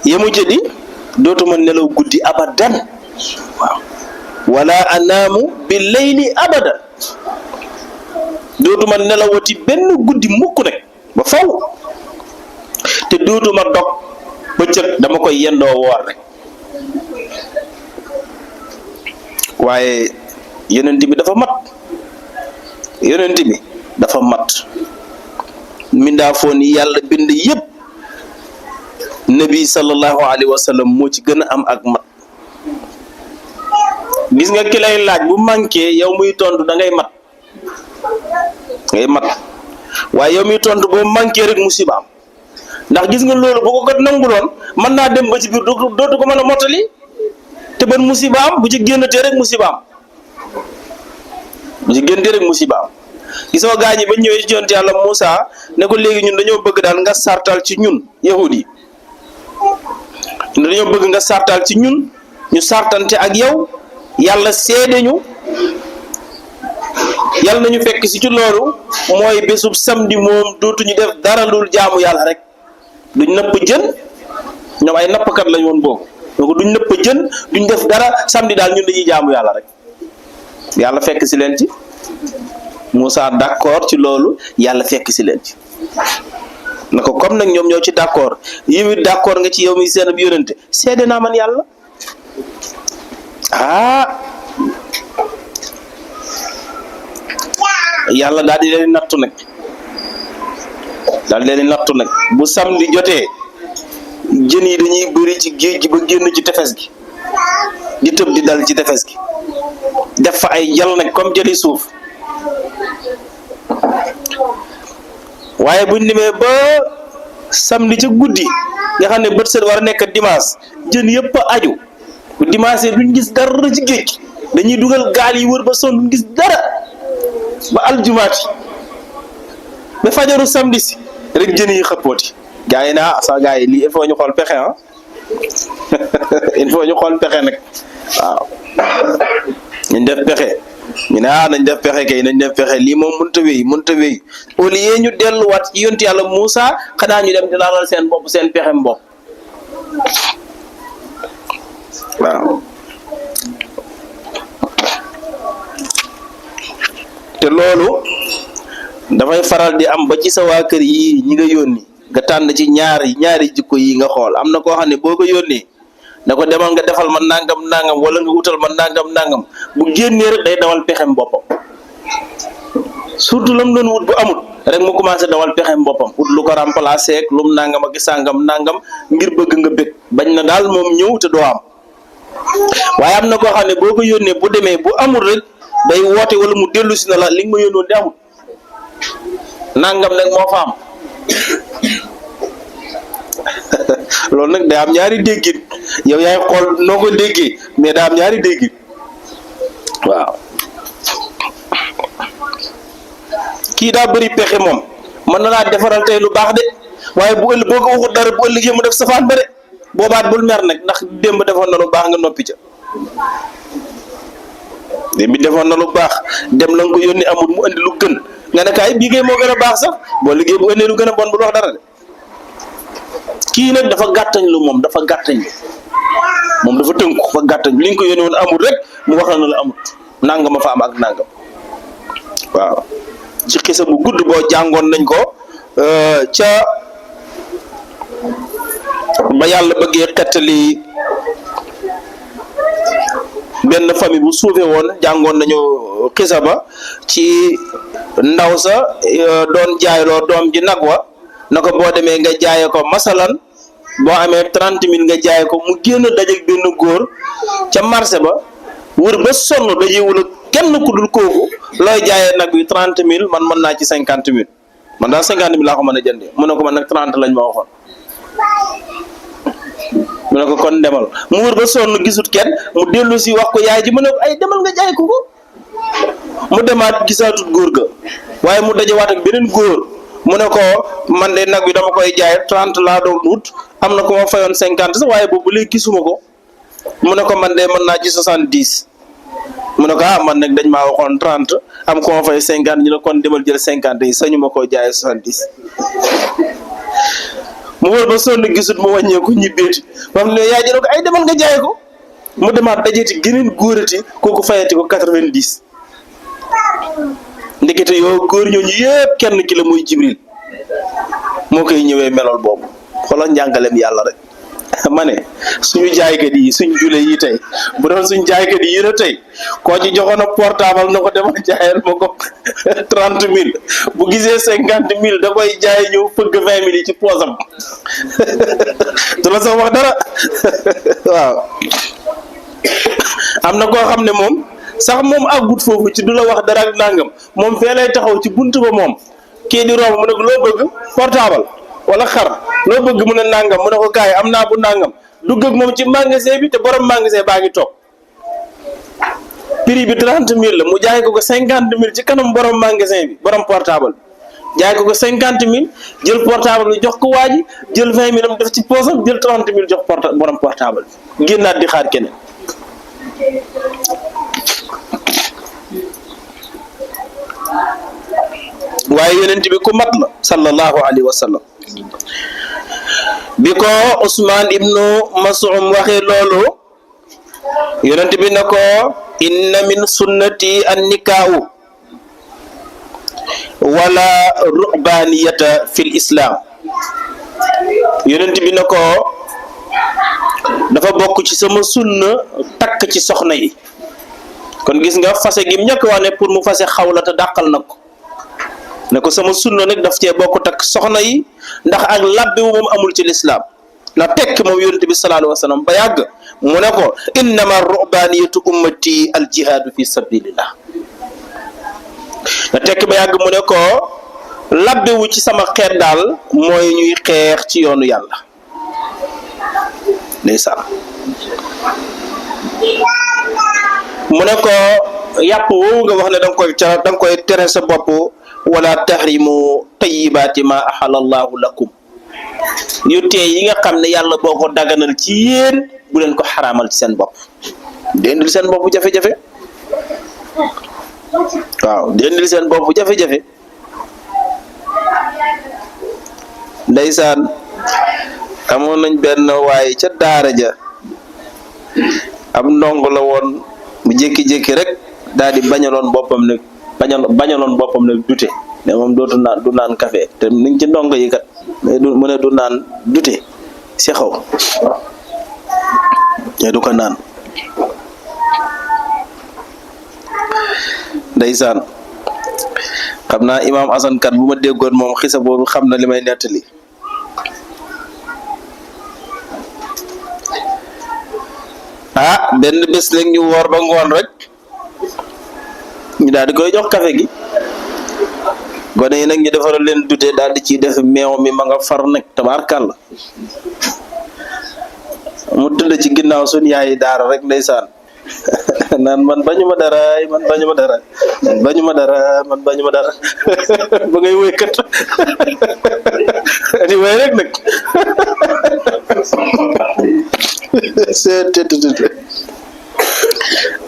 yemu jëdi dootuma nelaw guddi abadan waaw wala anaamu bi layli abadan dootuma nelawati benn guddi mukk rek ba faw te dootuma dog bëccëg dama koy yendoo woor rek waaye yonent bi dafa mat mindaafoon yi yàlla bind yépp nabi sallallahu alayhi wa sallam moo ci gën a am ak mat gis nga ki lay laaj bu manqué yow muy tontu da ngay mat waaye yow muy tontu boo manqué rek musiba am ndax gis nga loolu bu ko kat nanguloon mën naa dem ba ci biir dootu ko mën a mottali te ban musiba am bu ci génnatee rek musiba am gisoo gaa ñi ba ñëwee ci yonent yàlla Muusa ne ko léegi ñun dañoo bëgg daal nga sartal ci ñun yahudi yi dañoo bëgg nga sartal ci ñun ñu sartante ak yow yàlla seede ñu yàlla nañu fekk si ci loolu mooy bésub samedi moom dootuñu def dara lul jaamu yàlla rek duñ nëpp jën ñoom ay nappkat lañ woon boobu donc duñ nëpp jën duñ def dara samedi daal ñun dañuy jaamu yàlla rek yàlla fekk si leen ci Moussa d'accord ci loolu yàlla fekk si leen ci na ko comme nag ñoom ñoo ci d'accord yow it d'accord nga ci yow mi seen ab yónente seede naa man yàlla yàlla daal di leen nattu nag bu samedi jotee jën yi dañuy bëri ci géej gi ba génn ci tefes gi di tëb di dal ci tefes gi def fa ay jal nag comme jëli suuf waaye buñ demee ba samedi ca guddi nga xam ne bët set war a nekk dimanche jën yëpp a aju bu dimanche duñ gis dara ci géej gi dañuy dugal gaal yi wër ba sonn duñ gis dara ba aljumaati ba fajaru samedi si rek jën yi xëppooti gaa yi naa sa gaa yi lii il faut ñu xool pexe il faut ñu xool pexe nag waaw nañ def pexe ñu ne nañ def pexe kay nañ def pexe lii moom mënut a wéy au lieu ñu delluwaat ci yonent yàlla Moussa xanaa ñu dem di laalal seen bopp seen pexe mbopp waaw te loolu dafay faral di am ba ci sa waa kër yi ñi nga yónni nga tànn ci ñaari jikko yi nga xool am na koo xam ne boo ko yónnee ne ko demal nga defal ma nangam wala nga wutal ma nangam bu génnee rek day dawal pexem boppam surtout lam doon wut bu amul rek mu commencé dawal pexem boppam wut lu ko remplacer ak lum nangam ak sangam ngir bëgg nga bëgg bañ na daal moom ñëw te doo am waaye am na koo xam ne boo ko yónnee bu demee bu amul rek day woote wala mu dellu si na la li nga ma yónnoon di amul nangam nag moo fa am loolu nag day am ñaari déggin yow yaay xool noo ko déggee mais daa am ñaari déggin waaw kii daa bëri pexe moom mën na laa defaral tey lu baax de waaye bu ëllëg boo ko waxut dara bu ëllëgee mu def safaan ba de boobaat bul mer nag ndax démb defoon na lu baax nga noppi ca démb defoon na lu baax dem la nga ko yónni amul mu andi lu gën nga ne kaay bii kay moo gën a baax sax boo liggéey bu ëndee lu gën a bon bul wax dara de kii nag dafa gàttañ lu moom dafa tënku fa gàttañ li nga ko yónni woon amul rek mu wax na la amul nangam a fa am ak nangam waaw ci xisa bu gudd boo jàngoon nañ ko ca ba yàlla bëggee xettali benn famille bu suufe woon jàngoon nañu xisa ba ci ndaw sa doon jaayloo doom ji nag wa na ko boo demee nga jaaye ko masalan boo amee 30 000 nga jaaye ko mu génn dajeeg benn góor ca marché ba wër ba sonn dajewul ak kenn ku dul kooku looy jaayee nag bi 30 000 man mën naa ci 50 000 man daal 50 000 laa ko mën a jëndee mu ne ko man nag 30 lañ ma waxoon mu ne ko kon demal mu wër ba sonn gisut kenn mu dellu si wax ko yaay ji mu ne ko ay demal nga jaay ko mu demaat gisaatut góor ga waaye mu dajewaat ak beneen góor mu ne ko man de nag bi dama koy jaay 30 laa doon wut am na ko ma fayoon 50 sax waaye boobu léegi gisuma ko mu ne ko man de mën naa ci 70 mu ne ko man nag dañ maa waxoon 30 am ko ma fay 50 ñu ne kon demal jël 50 yi sañu ma koo jaayee 70 mu wër ba sonn gisut mu wàññeeku ñibbeeti moom ne yaay ji ne ko ay demal nga jaay ko mu demaat dajeeti geneen góorati kooku fayati ko 90 ndekete yoo góor ñooñu yëpp kenn ki la muy Jibril moo koy ñëwee melol boobu xoolal njàngaleem yàlla rek ma ne suñu jaaykat yi suñ jule yi tey bu doon suñ jaaykat yi na tey koo ci joxoon a portable na ko demal jaayal ma ko 30 000 bu gisee 50 000 da koy jaay ñëw fëgg 20 000 yi ci poosam du la sax wax dara waaw am na koo xam ne moom sax moom àggut foofu ci du la wax dara ak nangam moom fee lay taxaw ci buntu ba moom kii di romb mu ne ko loo bëgg portable wala xar loo bëgg mu ne nangam mu ne ko kaay am naa bu nangam dugg ak moom ci magasin bi te borom magasin baa ngi toog prix bi 30 000 la mu jaay ko 50 000 ci kanam borom magasin bi borom portable jaay ko 50 000 jël portable bi jox ko waa ji jël 20 000 am def ci poosam jël 30 000 jox borom portable bi génnaat di xaar keneen waaye yonent bi ku mat la sallallahu alayhi wa sallam. bi ko Usmaan ibnu Mas'ud waxee loolu yonent bi ne ko inna min sunnati an nikaahu wala ruhbaniyata fil islam. yonent bi ne ko dafa bokk ci sama sunna takk ci soxna yi. kon gis nga fase gi mu ñëkk wax ne pour mu fase xawla te dàqal na ko ne ko sama sunna nag daf cee bokk takk soxna yi ndax ak labbi wu moom amul ci lislaam la tekk moom yonent bi sallallahu alayhi wa sallam ba yàgg mu ne ko innama ruhbaniyatu ummati al jihaadu fi sabilillah. la tekk ba yàgg mu ne ko labbi wu ci sama xeet daal mooy ñuy xeex ci yoonu yàlla. ndeysaan mu ne ko yàpp woowu nga wax ne danga koy tere sa bopp wala tahrimu tayyibaati ma ahalallahu lakum. yu tee yi nga xam ne yàlla boo ko daganal ci yéen bu leen ko xaraamal ci seen bopp. dendil seen bopp jafe-jafe waaw dendil seen bopp jafe-jafe. ndeysaan amoon nañ benn waaye ca daara ja am ndongo la woon mu jékki-jékki rek daal di bañaloon boppam nag dute ne moom du naan café te niñ ci ndongo yi kat mu ne du naan dute si xaw mais du ko naan. ndeysaan xam naa imaam Asan kat bu ma déggoon moom xisa boobu xam na li may nettali. benn bés nag ñu woor ba ngoon rek ñu daal di koy jox café gi gone yi nag ñu defaral leen dute daal di ciy def meew mi ma nga far nag tabaarkàlla mu tëdd ci ginnaaw suñ yaayi daara rek ndeysaan naan man bañuma dara man bañuma dara man bañuma dara man bañuma dara ba ngay wéykat di wéy rek nag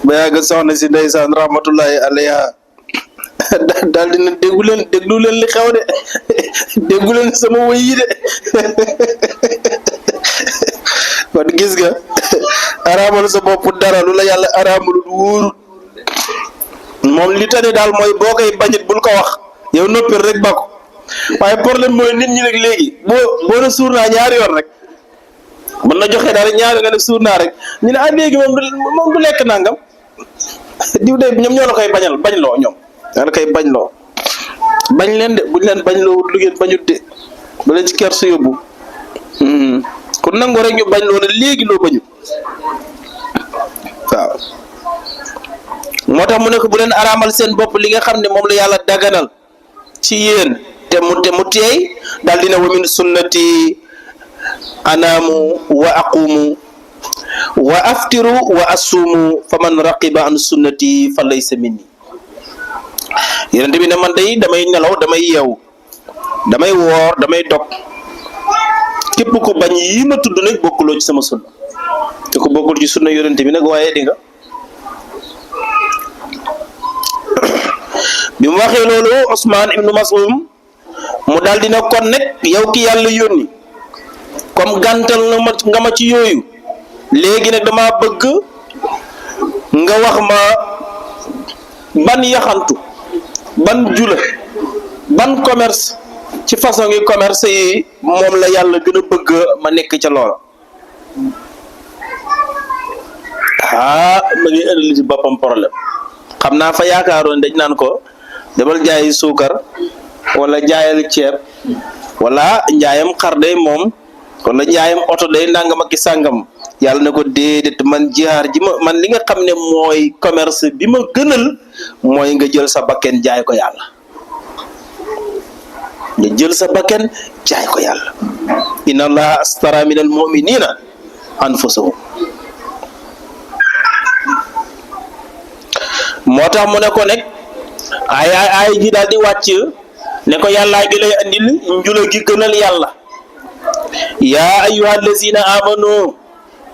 ba yàgg soxna si ndeysaan rahmatullahi alayha daal dina déglu leen li xew de déglu leen sama wëy yi de kon gis nga araamal sa bopp dara lu la yàlla araamalul wóorut moom li tane daal mooy boo koy bañit bul ko wax yow noppil rek ba ko waaye problème mooy nit ñi nag léegi boo na suur naa ñaari yoon rek mën na joxe daal ñaari nga ne suur naa rek ñu ne léegi moom du lekk nangam diw de ñoom ñoo la koy bañ loo ñoom ñoo la koy bañ loo bañ leen de buñ leen bañ loo lu ngeen bañut de ba leen ci ker sa yóbbu kon nangu rek ñu bañ loo ne léegi loo bañut waaw moo tax mu ne ko bu leen araamal seen bopp li nga xam ne moom la yàlla daganal ci yéen te mu teey daal dina wa min sunnati anaamu wa aqumu wa aftiru wa assumu fa man raqiba an sunnati fa laysa minni. yonent bi ne man day damay nelaw damay yeewu damay woor damay dog képp ko bañ yi ma tudd nag bokkuloo ci sama sunna te ko bokkul ci sunna yonent bi nag waaye di nga bi mu waxee loolu Usmaan ibnu Mas'ud mu daal dina kon nag yow ki yàlla yónni comme gàntal nga ma ci yooyu léegi nag dama bëgg nga wax ma ban yaxantu ban jula ban commerce ci façon yi commerce yi moom la yàlla gën a bëgg ma nekk ca loola. ma ngi indi ci boppam problème xam naa fa yaakaaroon dañ naan ko demal jaayi suukar wala jaayal ceeb wala njaayam xar day moom wala njaayam oto day nangam ak sàngam yàlla ne ko déedéet man jihaar ji man li nga xam ne mooy commerce bi ma gënal mooy nga jël sa bakken jaay ko yàlla nga jël sa bakken jaay ko yàlla inna allaha astara min al muminina anfusahum moo tax mu ne ko nekk ay ji daal di wàcc ne ko yàllaa gi lay andil njula gi gënal yàlla yaa ayyuhal lazina amanu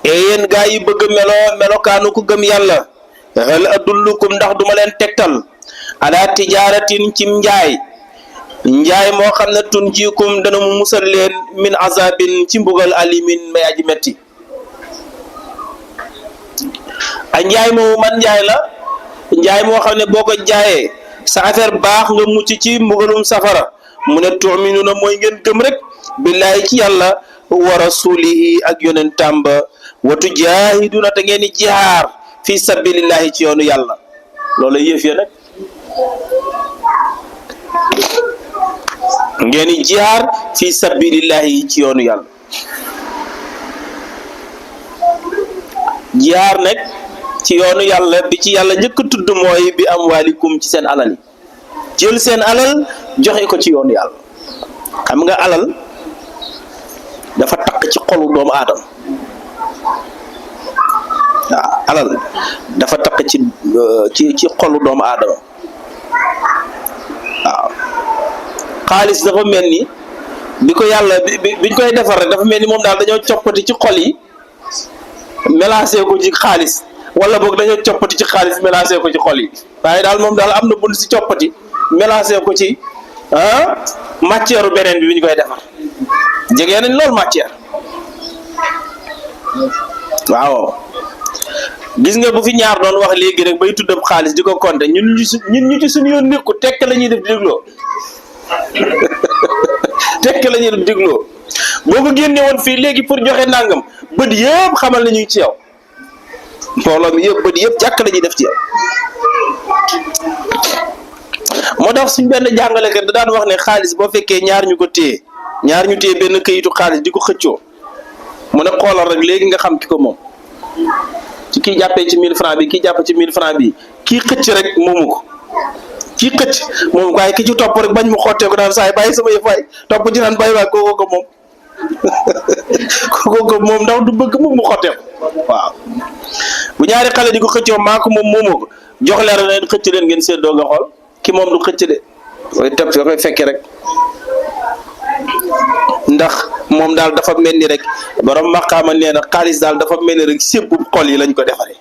yéen gaa yi bëgg melokaanu ku gëm yàlla hal adullukum ndax duma leen tegtal ala tijaratin cim njaay moo xam ne tunjikum dana mu musal leen min azabin ci mbugal alimin may aji metti a njaay moomu man njaay la njaay moo xam ne boo ko jaayee sa affaire baax nga mucc ci mbugalum safara mu ne tu'minuna mooy ngeen gëm rek billahi ci yàlla wa rasulihi ak yonentam ba wa tujahiduna te ngeen di jihaar fi sabilillahi ci yoonu yàlla loolu yëf ya nag ngeen di jihaar fi sabilillahi ci yoonu yàlla jihaar nag ci yoonu yàlla bi ci yàlla njëkk a tudd mooy bi amwalikum ci seen alal yi jël seen alal joxe ko ci yoonu yàlla xam nga alal dafa takk ci xolu doomu aadama waaw alal dafa takk ci xolu doomu aadama waaw xaalis dafa mel ni bi ko yàlla biñ koy defar rek dafa mel ni moom daal dañoo coppati ci xol yi mélangé ko ci xaalis wala boog dañoo coppati ci xaalis mélangé ko ci xol yi waaye daal moom daal am na bunt si coppati mélangé ko ci matière beneen bi ñu koy defar jege nañ loolu matière waaw gis nga bu fi ñaar doon wax léegi rek bay tuddab xaalis di ko compter ñun ñu ci suñu yoon nekku tekk la ñuy def di dégloo tekk la ñuy def dégloo boo ko génne woon fii léegi pour joxe nangam bët yëpp xamal na ñu ci yow mbooloo mi yëpp bët yëpp jàkk la ñuy def ci yow moo tax suñ benn jàngalekat da daan wax ne xaalis boo fekkee ñaar ñu téye benn këyitu xaalis di ko xëccoo mu ne xoolal rek léegi nga xam ki ko moom ci kii jàppee ci 1000 francs bi kii jàpp ci 1000 francs bi kii xëcc rek moomu ko kii xëcc moom waaye ki ci topp rek bañ mu xottee ko daan saay bàyyi sama yëf waay topp ci naan bàyyi waay kooko ko moom kooko ko moom ndax du bëgg mu xottee ko waaw bu ñaari xale di ko xëccoo maa ko moom moomoo ko jox leer leen xëcc leen ngeen seddoo nga xool ki moom du xëcc de koy teb nga koy fekke rek ndax moom daal dafa mel ni rek borom maqaama nee na xaalis daal dafa mel ni rek sébbu xol yi lañ ko defaree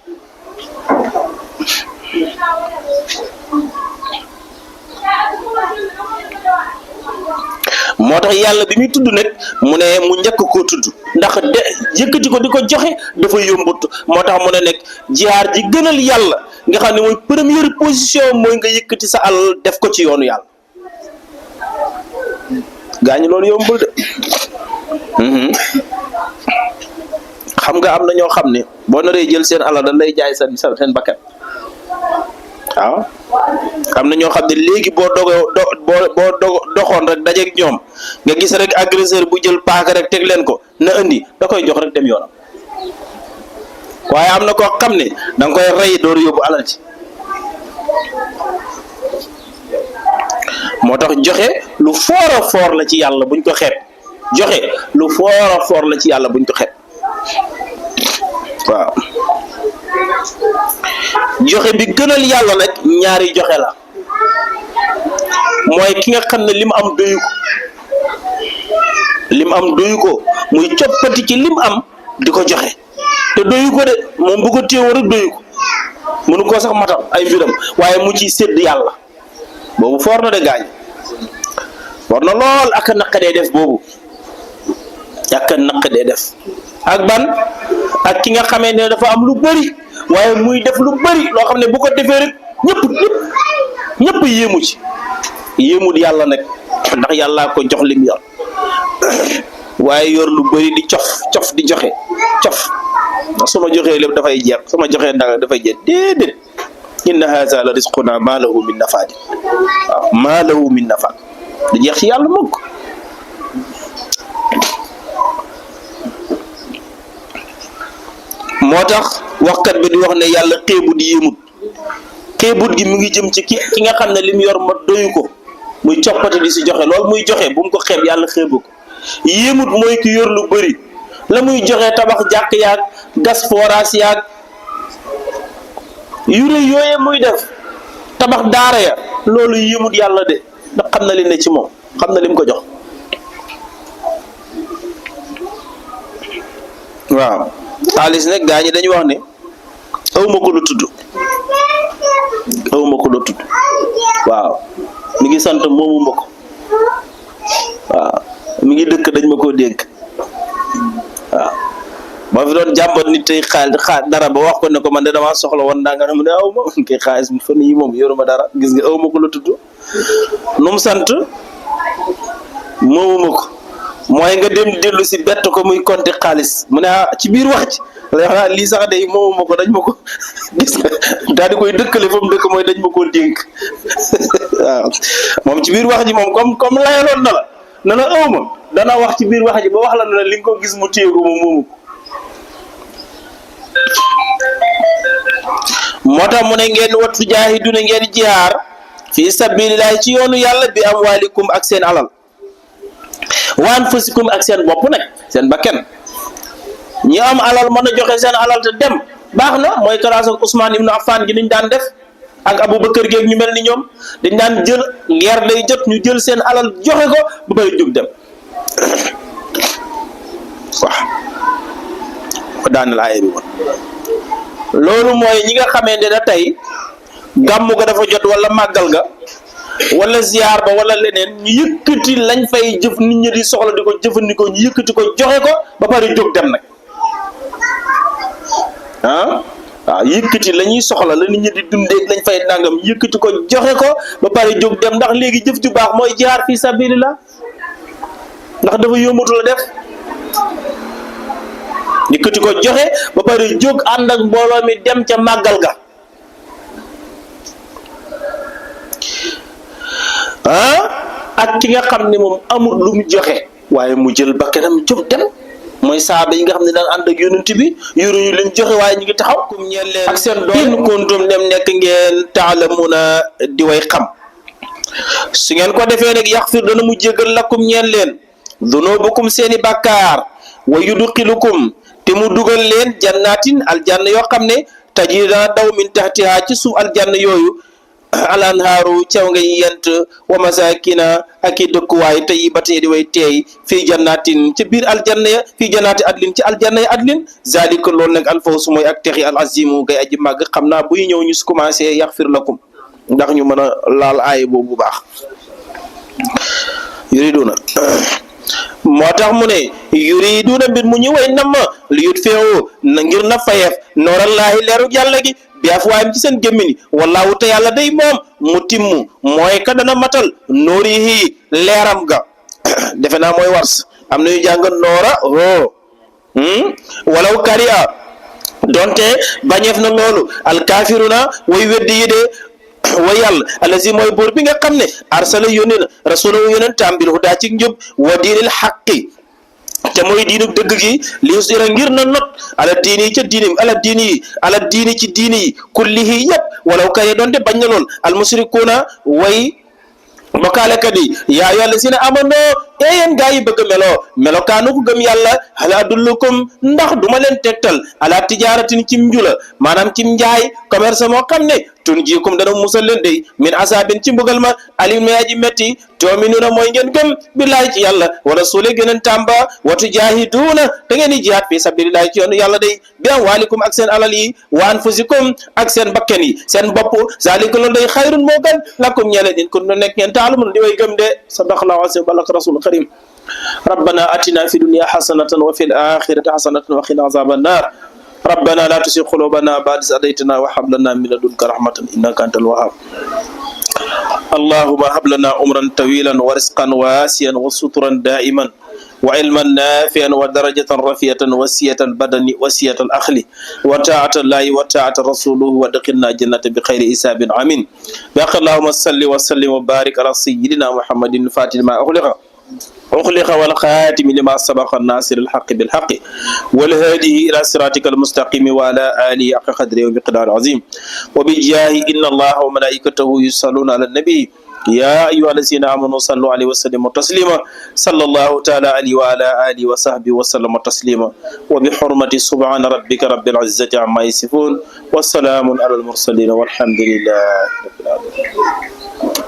moo tax yàlla bi muy tudd nag mu ne mu njëkk koo tudd ndax de yëkkati ko di ko joxe dafa yombut moo tax mu ne nekk jihaar ji gënal yàlla nga xam ne mooy première position mooy nga yëkkati sa alal def ko ci yoonu yàlla gaañu loolu yombul de xam nga am na ñoo xam ne boo naree jël seen alal dañ lay jaay seen bakkan waaw am na ñoo xam ne léegi boo doxoon rek dajeeg ñoom nga gis rek agresseur bu jël paaka rek teg leen ko na indi da koy jox rek dem yoonam waaye am na koo xam ne da nga koy rey door yóbbu alal ci moo tax joxe lu foor a foor la ci yàlla buñ ko xeeb joxe lu foor a foor la ci yàlla buñ ko xeeb waaw joxe bi gënal yàlla nag ñaari joxe la mooy ki nga xam ne lim am doyu ko muy coppati ci lim am di ko joxe te doyu ko de moom bu ko téewoo rek doyu ko mënu koo sax matal ay mbiram waaye mu ciy sédd yàlla boobu foor na de gaañ foor na lool ak a naqadee def boobu ak a naqadee def ak ban ak ki nga xamee ne dafa am lu bari waaye muy def lu bari loo xam ne bu ko defee rek ñëpp yéemu ci yéemut yàlla nag ndax yàllaa ko jox lim yor waaye yor lu bari di cof di joxe cof ndax su ma joxee lépp dafay jeex su ma joxee ndanga dafay jeex déedéet inna haza la risquna ma lahu min nafaad waaw ma lahu min nafaad du jeex ci yàlla mukk moo tax waxkat bi di wax ne yàlla xeebut yéemut xeebut gi mu ngi jëm ci ki nga xam ne lim yor ma doyu ko muy coppati di si joxe loolu muy joxe bu mu ko xeeb yàlla xeebu ko yéemut mooy ki yor lu bari la muy joxe tabax jàkk yaag gas forage yaag yure yooye muy def tabax daara ya loolu yéemut yàlla de ndax xam na li ne ci moom xam na lim ko jox waaw xaalis nag gaa ñi dañu wax ne awma ko lu tudd awma ko la tudd waaw mi ngi sant moomuma ko waaw mi ngi dëkk dañ ma koo dénk waaw ba fi doon jàmbat nit tey xaal dara ba wax ko ne ko man de damaa soxla woon daa nga ne mu ne aw ma kay xaalis mi fan yi moom yoruma dara gis nga awma ko la tudd nu mu sant moomuma ko mooy nga dem dellu si bett ko muy compter xaalis mu ne ci biir wax ci la lii sax day moomuma ko dañ ma ko gis nga daal di koy dëkkale fa mu dëkk mooy dañ ma koo dénk waaw moom ci biir wax ji moom comme layaloon na la awma dana wax ci biir wax ji ba wax la ne li nga ko gis mu téye ko moom moomu moo tax mu ne ngeen wattu jaahiduna ngeen jihaar fi sabilillahi ci yoonu yàlla bi amwalikum ak seen alal wa anfusikum ak seen bopp nag seen bakken ñi am alal mën a joxe seen alal te dem baax na mooy kalaas ak Ousmane ibnu Affan gi niñ daan def ak Aboubacar geeg ñu mel ni ñoom dañ daan jël guerre lay jot ñu jël seen alal joxe ko ba bari jóg dem waaw ko daanal aaya bi woon loolu mooy ñi nga xamante ne tey gàmmu ga dafa jot wala màggal ga wala ziar ba wala leneen ñu yëkkati lañ fay jëf nit ñi di soxla di ko jëfandikoo ñu yëkkati ko joxe ko ba pare jóg dem nag waaw yëkkati la ñuy soxla la nit ñi di dundee lañ fay nangam yëkkati ko joxe ko ba pare jóg dem ndax léegi jëf ju baax mooy jihaar fi sabilillah ndax dafa yombatu la def yëkkati ko joxe ba pare jóg ànd ak mbooloo mi dem ca màggal ga ak ki nga xam ne moom amul lu mu joxe waaye mu jël bakkanam jóg dem mooy saaba yi nga xam ne daan ànd ak yonent bi yoruñu leen joxe waaye ñu ngi taxaw kum ñeel leen ak seen doom in kuntum dem nekk ngeen taalamuna di way xam su ngeen ko defee nag yaxfir dana mu jégal lakum ñeel leen dunubukum seeni bàkkaar wa yudxilukum te mu dugal leen jannatin aljanna yoo xam ne tajri dana daw min tahtiha ci suuf aljanna yooyu alanhaaru caw nga yent wa masakina ak i dëkkuwaay tayyibati di way teey fii jannatin ci biir aljanna ya fii jannaati adlin ci aljanna ya adlin zalika loolu nag alfawsu mooy ak texi al azimu gay aji màgg xam naa buy ñëw ñu su commencé yaxfir lakum ndax ñu mën a laal aaya boobu bu baax yuriduna moo tax mu ne yuriduna mbir mu ñu way nam li yut feewu na ngir na fayeef noorallaahi leeru yàlla gi bi afwaayam ci seen gémmiñ wallaahu te yàlla day moom mu timmu mooy ka dana matal noorihi leeram ga defe naa mooy wars am na ñu jàng noora walaw kariya donte bañeef na loolu alkaafiruna way weddi yi de wa yàlla alazi mooy buur bi nga xam ne arsala yónni na rasulahu yonentam bil hudaa ci njub wa diinil xaqi te mooy diinu dëgg gi li yusira ngir na not ala diini yi ca diini ala diini ci diini yi kullihi yëpp walaw kare doonte bañ na lool al musrikuuna way bokkaalekat yi yaa yàlla si ne amandoo yéen gaa yi bëgg melokaanu ko gëm yàlla hal adullukum ndax duma leen tegtal ala tijaaratin cim njula maanaam cim njaay commerce moo xam ne tun jiikum dana musal leen day min asaabin ci mbugal ma alim may aji metti tu'minuuna mooy ngeen gëm billahi ci yàlla wa rasuuli gëneen tàmba wa tujaahiduuna da ngeen di jihaad fi sabilillahi ci yoonu yàlla day bi amwaalikum ak seen alal yi wa anfusikum ak seen bakken yi seen bopp zalika loolu day xayrun moo gën lakum ñeleen in kuntum nekk ngeen taalamun di way gëm de sadaqallahu azim balak rasul karim rabbana atina fi dunya hasanatan wa fil akhirati hasanatan wa qina azaban nar ربنا لا تزغ قلوبنا بعد إذ هديتنا وهب لنا من لدنك رحمة إنك أنت الوهاب اللهم هب لنا عمرا طويلا ورزقا واسعا وسترا دائما وعلما نافعا ودرجة رفيعة وسية البدن وسية الأخل وطاعة الله وطاعة رسوله ودخلنا جنة بخير حساب آمين باقي اللهم صل وسلم وبارك على سيدنا محمد الفاتح ما أخلق والخاتم لما سبق الناصر الحق بالحق والهادي إلى صراطك المستقيم وعلى آله حق قدره ومقدار عظيم وبجاه إن الله وملائكته يصلون على النبي يا أيها الذين آمنوا صلوا عليه وسلموا تسليما صلى الله تعالى عليه وعلى آله وصحبه وسلم تسليما وبحرمة سبحان ربك رب العزة عما يصفون والسلام على المرسلين والحمد لله رب العالمين